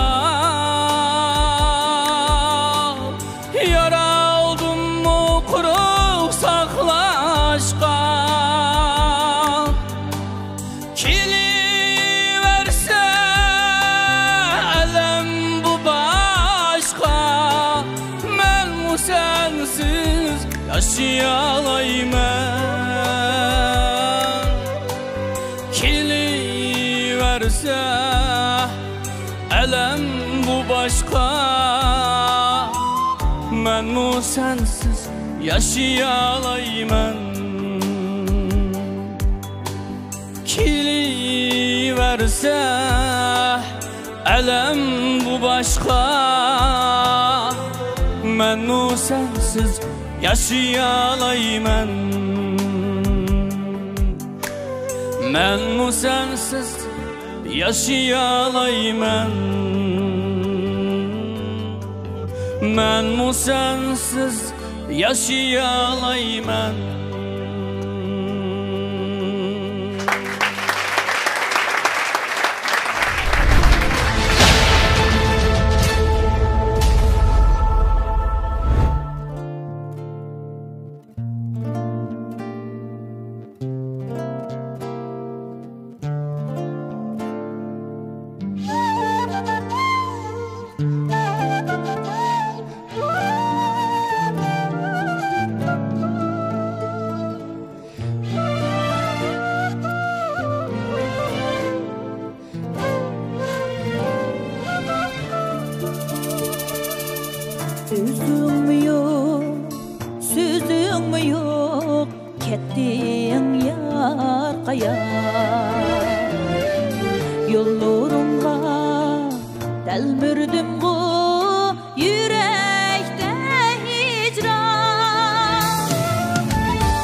يارالدىممۇ قۇرۇق ساقلاشقا. كېلىۋەرسە ئەلەم بۇ باشقا، مەنمۇ سەنسىز ياشىيالايمەن. كېلىۋەرسە ئەلەم بۇ باشقا، مەنمۇ سەنسىز ياشىيالايمەن. كېلىۋەرسە ئەلەم بۇ باشقا، مەنمۇ سەنسىز ياشىيالايمەن. مەنمۇ سەنسىز ياشىيالايمەن. مەنمۇ سەنسىز ياشىيالايمەن. ئۆزۈڭمۇ يوق، سۆزۈڭمۇ يوق، كەتتىڭ يار قايا. يوللىرىڭغا تەلمۈردۈمغۇ، يۈرەكتە ھىجران.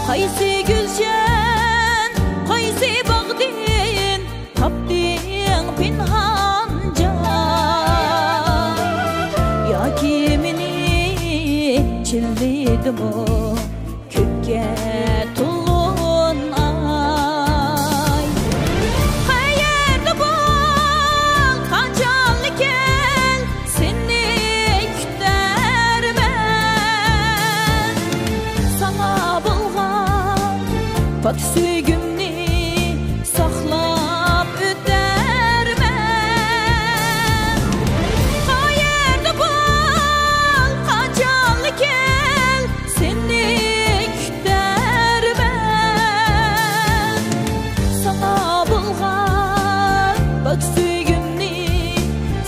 قايسى گۈلشەن، قايسى باغدىن تاپتىڭ پىنھان جاي؟ ياكى مېنى چىللىدىمۇ كۆككە تولغان ئاي؟ قەيەردە بول، قاچانلا كەل، سېنى كۈتەرمەن. ساڭا بولغان پاك سۆيگۈمنى ساقلاپ ئۆتەرمەن. قەيەردە بول، قاچانلا كەل، سېنى كۈتەرمەن. ساڭا بولغان پاك سۆيگۈمنى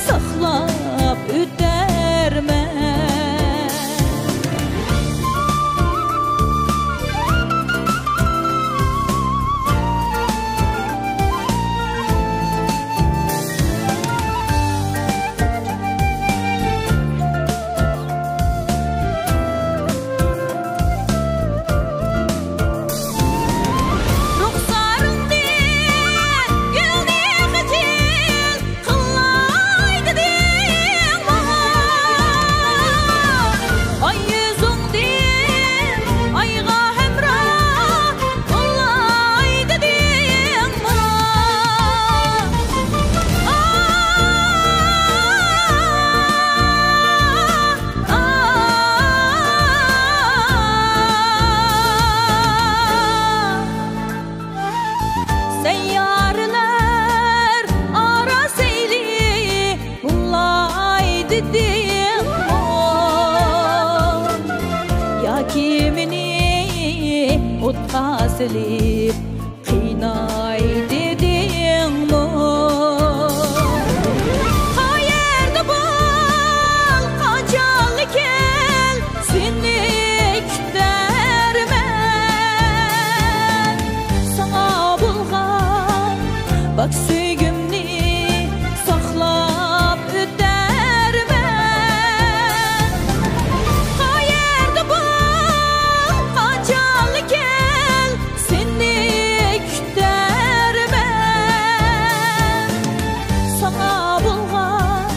ساقلاپ ئۆتەرمەن. سېلىپ قىيناي دېدىڭمۇ؟ قەيەردە بول، قاچانلا كەل، سېنى كۈتەرمەن. ساڭا بولغان پاك سۆيگۈمنى ساقلاپ ئۆتەرمەن. قەيەردە بول، قاچانلا كەل، سېنى كۈتەرمەن. ساڭا بولغان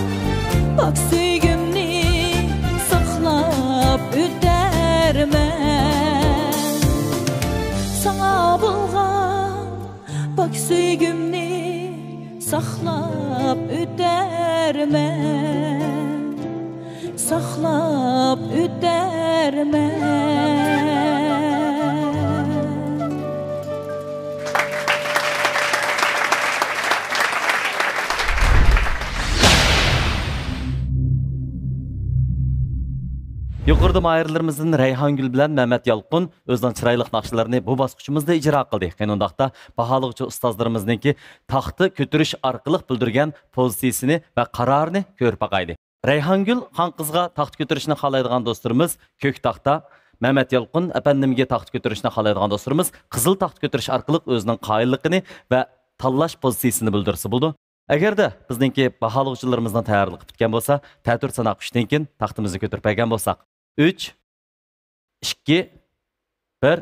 پاك سۆيگۈمنى ساقلاپ ئۆتەرمەن. ساڭا بولغان پاك سۆيگۈمنى ساقلاپ ئۆتەرمەن، ساقلاپ ئۆتەرمەن. يۇقىرىدا ماھىرلىرىمىزدىن رەيھانگۈل بىلەن مەمەت يالقۇن ئۆزىنىڭ چىرايلىق ناخشىلىرىنى بۇ باسقۇچىمىزدا ئىجرا قىلدى. قېنى ئۇنداقتا باھالىغۇچى ئۇستازلىرىمىزنىڭكى تاختا كۆتۈرۈش ئارقىلىق بىلدۈرگەن پوزىتسىيىسىنى ۋە قارارىنى كۆرۈپ باقايلى. رەيھانگۈل خانقىزغا تاختا كۆتۈرۈشنى خالايدىغان دوستلىرىمىز كۆك تاختا، مەمەت يالقۇن ئەپەندىمگە تاختا كۆتۈرۈشنى خالايدىغان دوستلىرىمىز قىزىل تاختا كۆتۈرۈش ئارقىلىق ئۆزىنىڭ قايىللىقىنى ۋە تاللاش پوزىتسىيىسىنى بىلدۈرسە بولىدۇ. ئەگەردە بىزنىڭكى باھالىغۇچىلىرىمىزنىڭ تەييارلىقى پۈتكەن بولسا، تەتۈر ساناق ئۈچتىن كېيىن تاختىمىزنى كۆتۈرۈپ بەرگەن بولساق. ئۈچ، ئىككى، بىر.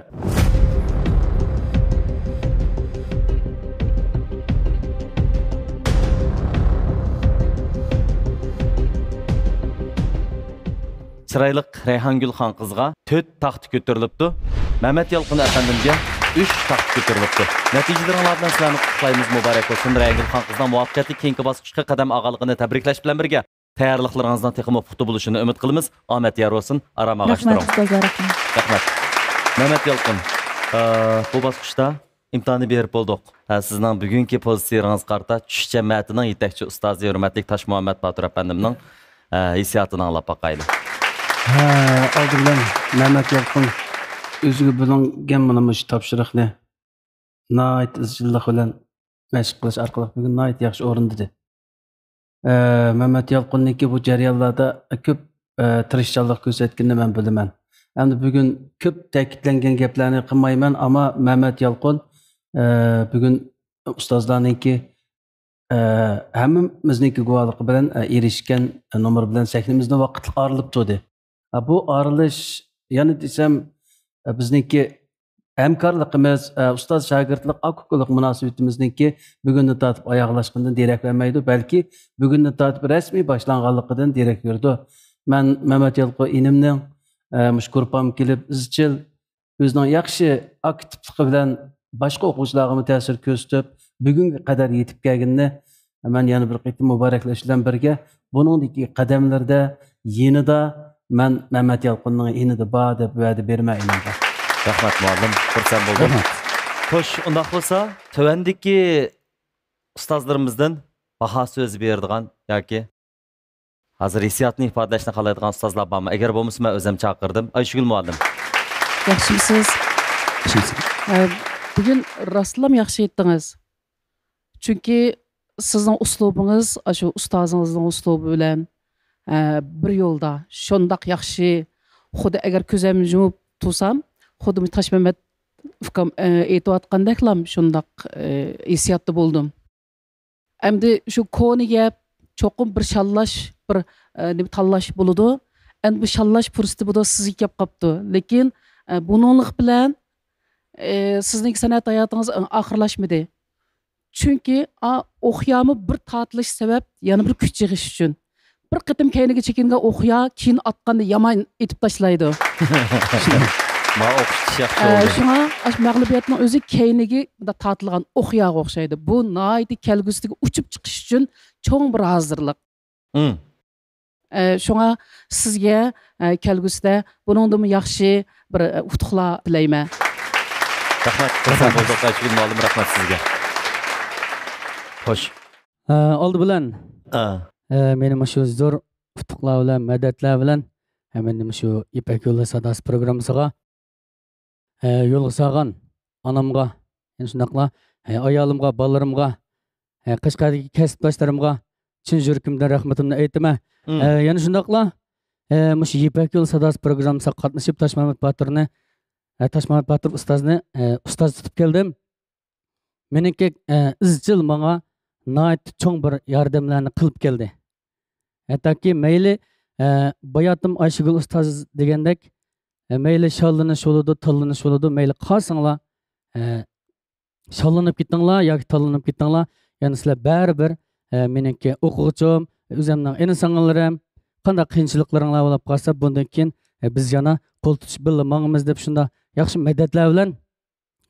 چىرايلىق رەيھانگۈل خانقىزغا تۆت تاختا كۆتۈرۈلۈپتۇ. مەمەت يالقۇن ئەپەندىمگە ئۈچ تاختا كۆتۈرۈلۈپتۇ. نەتىجىلىرىڭلار بىلەن سىلەرنى قۇتلۇقلايمىز، مۇبارەك بولسۇن. رەيھانگۈل خانقىزنىڭ مۇۋەپپەقىيەتلىك كېيىنكى باسقۇچقا قەدەم ئالغانلىقىنى تەبرىكلەش بىلەن بىرگە، تەييارلىقلىرىڭىزنىڭ تېخىمۇ پۇختا بولۇشىنى ئۈمىد قىلىمىز. ئامەت يار بولسۇن، ئارام ئاغاچ رەھمەت، تۇرۇڭ. ئۇستاز، بارىكاللا. رەھمەت. مەمەت يالقۇن، ئە، بۇ باسقۇچتا ئىمتىھاننى بېرىپ بولدۇق. ھە، سىزنىڭ بۈگۈنكى پوزىتسىيىڭىزغا قارىتا چۈش جەمەتىنىڭ يېتەكچى ئۇستازى، ھۆرمەتلىك تاشمۇھەممەت باتۇر ئەپەندىمنىڭ، ئە، ھېسسىياتىنى ئاڭلاپ باقايلى. ھە، ئالدى بىلەن مەمەت يالقۇن ئۆزىگە بۆلۈنگەن مانا مۇشۇ تاپشۇرۇقنى ناھايىتى ئىزچىللىق بىلەن مەشىق قىلىش ئارقىلىق بۈگۈن ناھايىتى ياخشى ئورۇندىدى. ئە، مەمەت يالقۇننىڭكى بۇ جەريانلاردا كۆپ، ئە، تىرىشچانلىق كۆرسەتكىنىنى مەن بىلىمەن. ئەمدى بۈگۈن كۆپ تەكىتلەنگەن گەپلەرنى قىلمايمەن، ئەمما مەمەت يالقۇن، ئە، بۈگۈن ئۇستازلارنىڭكى، ئە، ھەممىمىزنىڭكى گۇۋاھلىقى بىلەن، ئە، ئېرىشكەن نومۇر بىلەن سەھنىمىزدىن ۋاقىتلىق ئايرىلىپ تۇردى. ھە، بۇ ئايرىلىش يەنە دېسەم، ئە، بىزنىڭكى ھەمكارلىقىمىز، ئە، ئۇستاز-شاگىرتلىق، ئاكا-ئۇكىلىق مۇناسىۋىتىمىزنىڭكى بۈگۈندىن تارتىپ ئاياغلاشقىنىدىن دېرەك بەرمەيدۇ، بەلكى بۈگۈندىن تارتىپ رەسمىي باشلانغانلىقىدىن دېرەك بېرىدۇ. مەن مەمەت يالقۇن ئىنىمنىڭ، ئە، مۇشۇ گۇرۇپپامغا كېلىپ ئىزچىل ئۆزىنىڭ ياخشى ئاكتىپلىقى بىلەن باشقا ئوقۇغۇچىلارغىمۇ تەسىر كۆرسىتىپ، بۈگۈنگە قەدەر يېتىپ كەلگىنىنى مەن يەنە بىر قېتىم مۇبارەكلەش بىلەن بىرگە، بۇنىڭدىكى قەدەملىرىدە يېنىدا مەن مەمەت يالقۇننىڭ يېنىدا بار دەپ ۋەدە بېرىمەن ئىنىمغا. رەھمەت مۇئەللىم، خۇرسەن بولدۇم. رەھمەت. خوش، ئۇنداق بولسا تۆۋەندىكى ئۇستازلىرىمىزدىن باھا سۆزى بېرىدىغان ياكى ھازىر ھېسسىياتنى ئىپادىلەشنى خالايدىغان ئۇستازلار بارمۇ؟ ئەگەر بولمىسا، مەن ئۆزۈم چاقىردىم. ئايشۇگۈل مۇئەللىم. ياخشىمۇسىز؟ ياخشىمۇسىز؟ ئە، بۈگۈن راستلام ياخشى ئېيتتىڭىز. چۈنكى سىزنىڭ ئۇسلۇبىڭىز ئاشۇ ئۇستازىڭىزنىڭ ئۇسلۇبى بىلەن، ئە، بىر يولدا. شۇنداق ياخشى. خۇددى ئەگەر كۆزۈمنى يۇمۇپ تۇرسام، خۇددى تاشمەمەت ئۇكام، ئە، ئېيتىۋاتقاندەكلا شۇنداق، ئە، ھېسسىياتتا بولدۇم. ئەمدى شۇ كونا گەپ، چوقۇم بىر شاللاش، بىر، ئە، نېمە تاللاش بولىدۇ. ئەمدى بۇ شاللاش پۇرسىتى بۇدا سىزگە كەپ قاپتۇ. لېكىن، ئە، بۇنىڭلىق بىلەن، ئە، سىزنىڭكى سەنئەت ھاياتىڭىز، ئە، ئاخىرلاشمىدى. چۈنكى، ئا، ئوقيامۇ بىر تارتىلىش سەۋەب، يەنە بىر كۈچ يىغىش ئۈچۈن. بىر قېتىم كەينىگە چېكىنگەن ئوقيا كېيىن ئاتقاندا يامان ئېتىپ تاشلايدۇ. ما ئوقۇش ياخشى ئە، بولدى. شۇڭا ئاشۇ مەغلۇبىيەتنىڭ ئۆزى كەينىگە مۇنداق تارتىلغان ئوقياغا ئوخشايدۇ. بۇ ناھايىتى كەلگۈسىدىكى ئۇچۇپ چىقىش ئۈچۈن چوڭ بىر ھازىرلىق. مم. ئە، شۇڭا سىزگە، ئە، كەلگۈسىدە بۇنىڭدىنمۇ ياخشى بىر، ئە، ئۇتۇقلار تىلەيمەن. رەھمەت، خۇرسەن بولدۇق ئايشۇگۈل مۇئەللىم، رەھمەت سىزگە. خوش. ئە، ئالدى بىلەن، ئە. ئە، مېنى مۇشۇ زور ئۇتۇقلار بىلەن، مەدەتلەر بىلەن، ھە، مېنى مۇشۇ يىپەك يولى ساداسى پروگراممىسىغا، ئە، يولغا سالغان ئانامغا، يەنە شۇنداقلا، ئە، ئايالىمغا، بالىلىرىمغا، ئە، قەشقەردىكى كەسىپداشلىرىمغا چىن يۈرىكىمدىن رەھمىتىمنى ئېيتىمەن. مم. ئە، يەنە شۇنداقلا، ئە، مۇشۇ يىپەك يولى ساداسى پروگراممىسىغا قاتنىشىپ، تاشمامەت باتۇرنى، ئە، تاشمامەت باتۇر ئۇستازنى، ئە، ئۇستاز تۇتۇپ كەلدىم. مېنىڭكى، ئە، ئىزچىل ماڭا ناھايىتى چوڭ بىر ياردەملەرنى قىلىپ كەلدى. ھەتتاكى مەيلى، ئە، باياتىم ئايشىگۈل ئۇستاز دېگەندەك، ئە، مەيلى شاللىنىش بولىدۇ، تاللىنىش بولىدۇ، مەيلى قالساڭلار، ئە، شاللىنىپ كېتىڭلار ياكى تاللىنىپ كېتىڭلار، يەنە سىلەر بەرىبىر، ئە، مېنىڭكى ئوقۇغۇچىم، ئۆزۈمنىڭ ئىنى-سىڭىللىرىم، قانداق قىيىنچىلىقلىرىڭلار بولۇپ قالسا، بۇندىن كېيىن، ئە، بىز يەنە قول تۇتۇشۇپ بىللە ماڭىمىز دەپ شۇنداق ياخشى مەدەتلەر بىلەن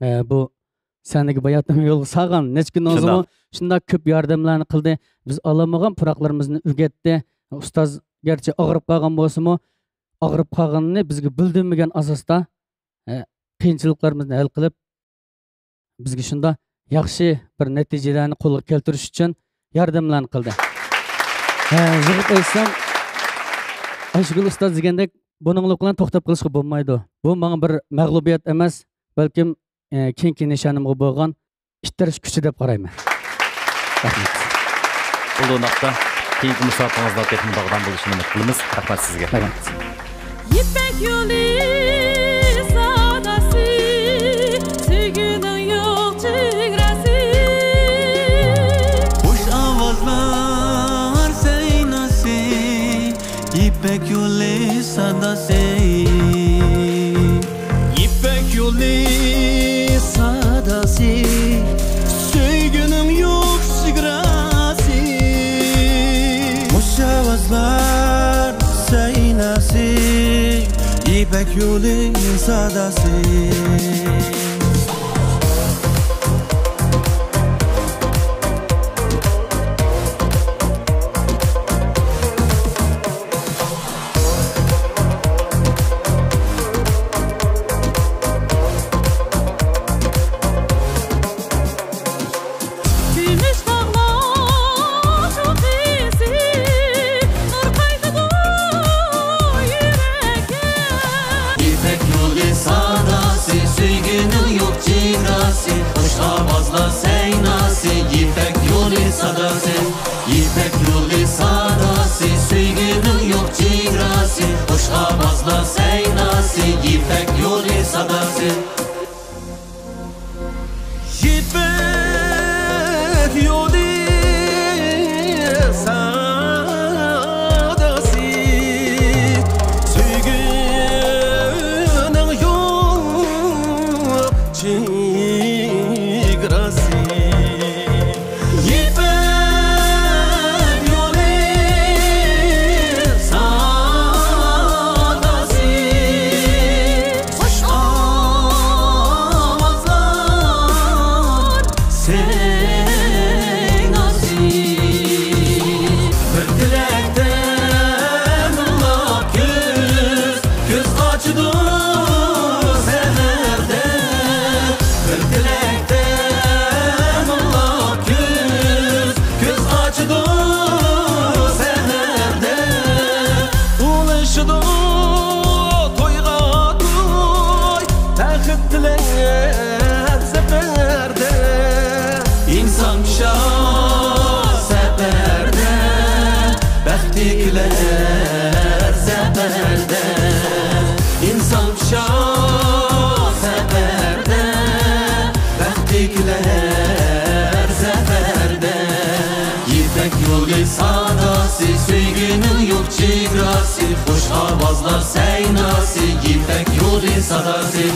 ئە، بۇ سەھنىگە باياتىم يولغا سالغان نەچچە كۈن ئالدىمۇ شۇنداق كۆپ ياردەملەرنى قىلدى. بىز ئالالمىغان پۇراقلىرىمىزنى ئۆگەتتى. ئۇستاز گەرچە ئاغرىپ قالغان بولسىمۇ، ئاغرىپ قالغىنىنى بىزگە بىلدۈرمىگەن ئاساستا، ئە، قىيىنچىلىقلىرىمىزنى ھەل قىلىپ، بىزگە شۇنداق ياخشى بىر نەتىجىلەرنى قولغا كەلتۈرۈش ئۈچۈن ياردەملەرنى قىلدى. ئە، يىغىپ ئېيتسام، ئايشىگۈل ئۇستاز دېگەندەك، بۇنىڭلىق بىلەن توختاپ قېلىشقا بولمايدۇ. بۇ ماڭا بىر مەغلۇبىيەت ئەمەس، بەلكىم ئە، كېيىنكى نىشانىمغا بولغان ئىتتىرىش كۈچى دەپ قارايمەن. رەھمەت. بولدى ئۇنداقتا، كېيىنكى مۇسابىقىڭىزدا تېخىمۇ داغدام بولۇشىنى ئۈمىد قىلىمىز. رەھمەت سىزگە. رەھمەت. يىپەك يولى ساداسى، سۆيگۈنىڭ يوق چېگراسى. خۇش ئاۋازلار سەيناسى، يىپەك يولى ساداسى. يىپەك يولى ساداسى، سۆيگۈنىڭ يوق چېگراسى. خۇش ئاۋازلار سەيناسى، يىپەك يولى ساداسى. كۈمۈش تاغلار چوققىسى، نۇر قايتىدۇ يۈرەككە. يىپەك يولى ساداسى، سۆيگۈنىڭ يوق چېگراسى، خۇش ئاۋازلار سەيناسى، يىپەك يولى ساداسى. يىپەك يولى ساداسى، سۆيگۈنىڭ يوق چېگراسى، خۇش ئاۋازلار سەيناسى، يىپەك يولى ساداسى. يىپەك يولى ساداسى، سۆيگۈنىڭ يوق چېگراسى. يىپەك يولى ساداسى، خۇش ئاۋازلار سەيناسى. بىر تىلەكتە مىڭلاپ كۈز، كۈز ئاچىدۇ سەھەردە. بىر تىلەكتە مىڭلاپ كۈز، كۈز ئاچىدۇ سەھەردە. ئۇلىشىدۇ تويغا توي، بەخت تىلەر زەپەردە. ئىنسان پىشار سەپەردە، بەختى كېلەر زەپەردە. ئىنسان پىشار سەپەردە، بەختى كېلەر زەپەردە. يىپەك يولى ساداسى، سۆيگۈنىڭ يوق چېگراسى، خۇش ئاۋازلار سەيناسى، يىپەك يولى ساداسى.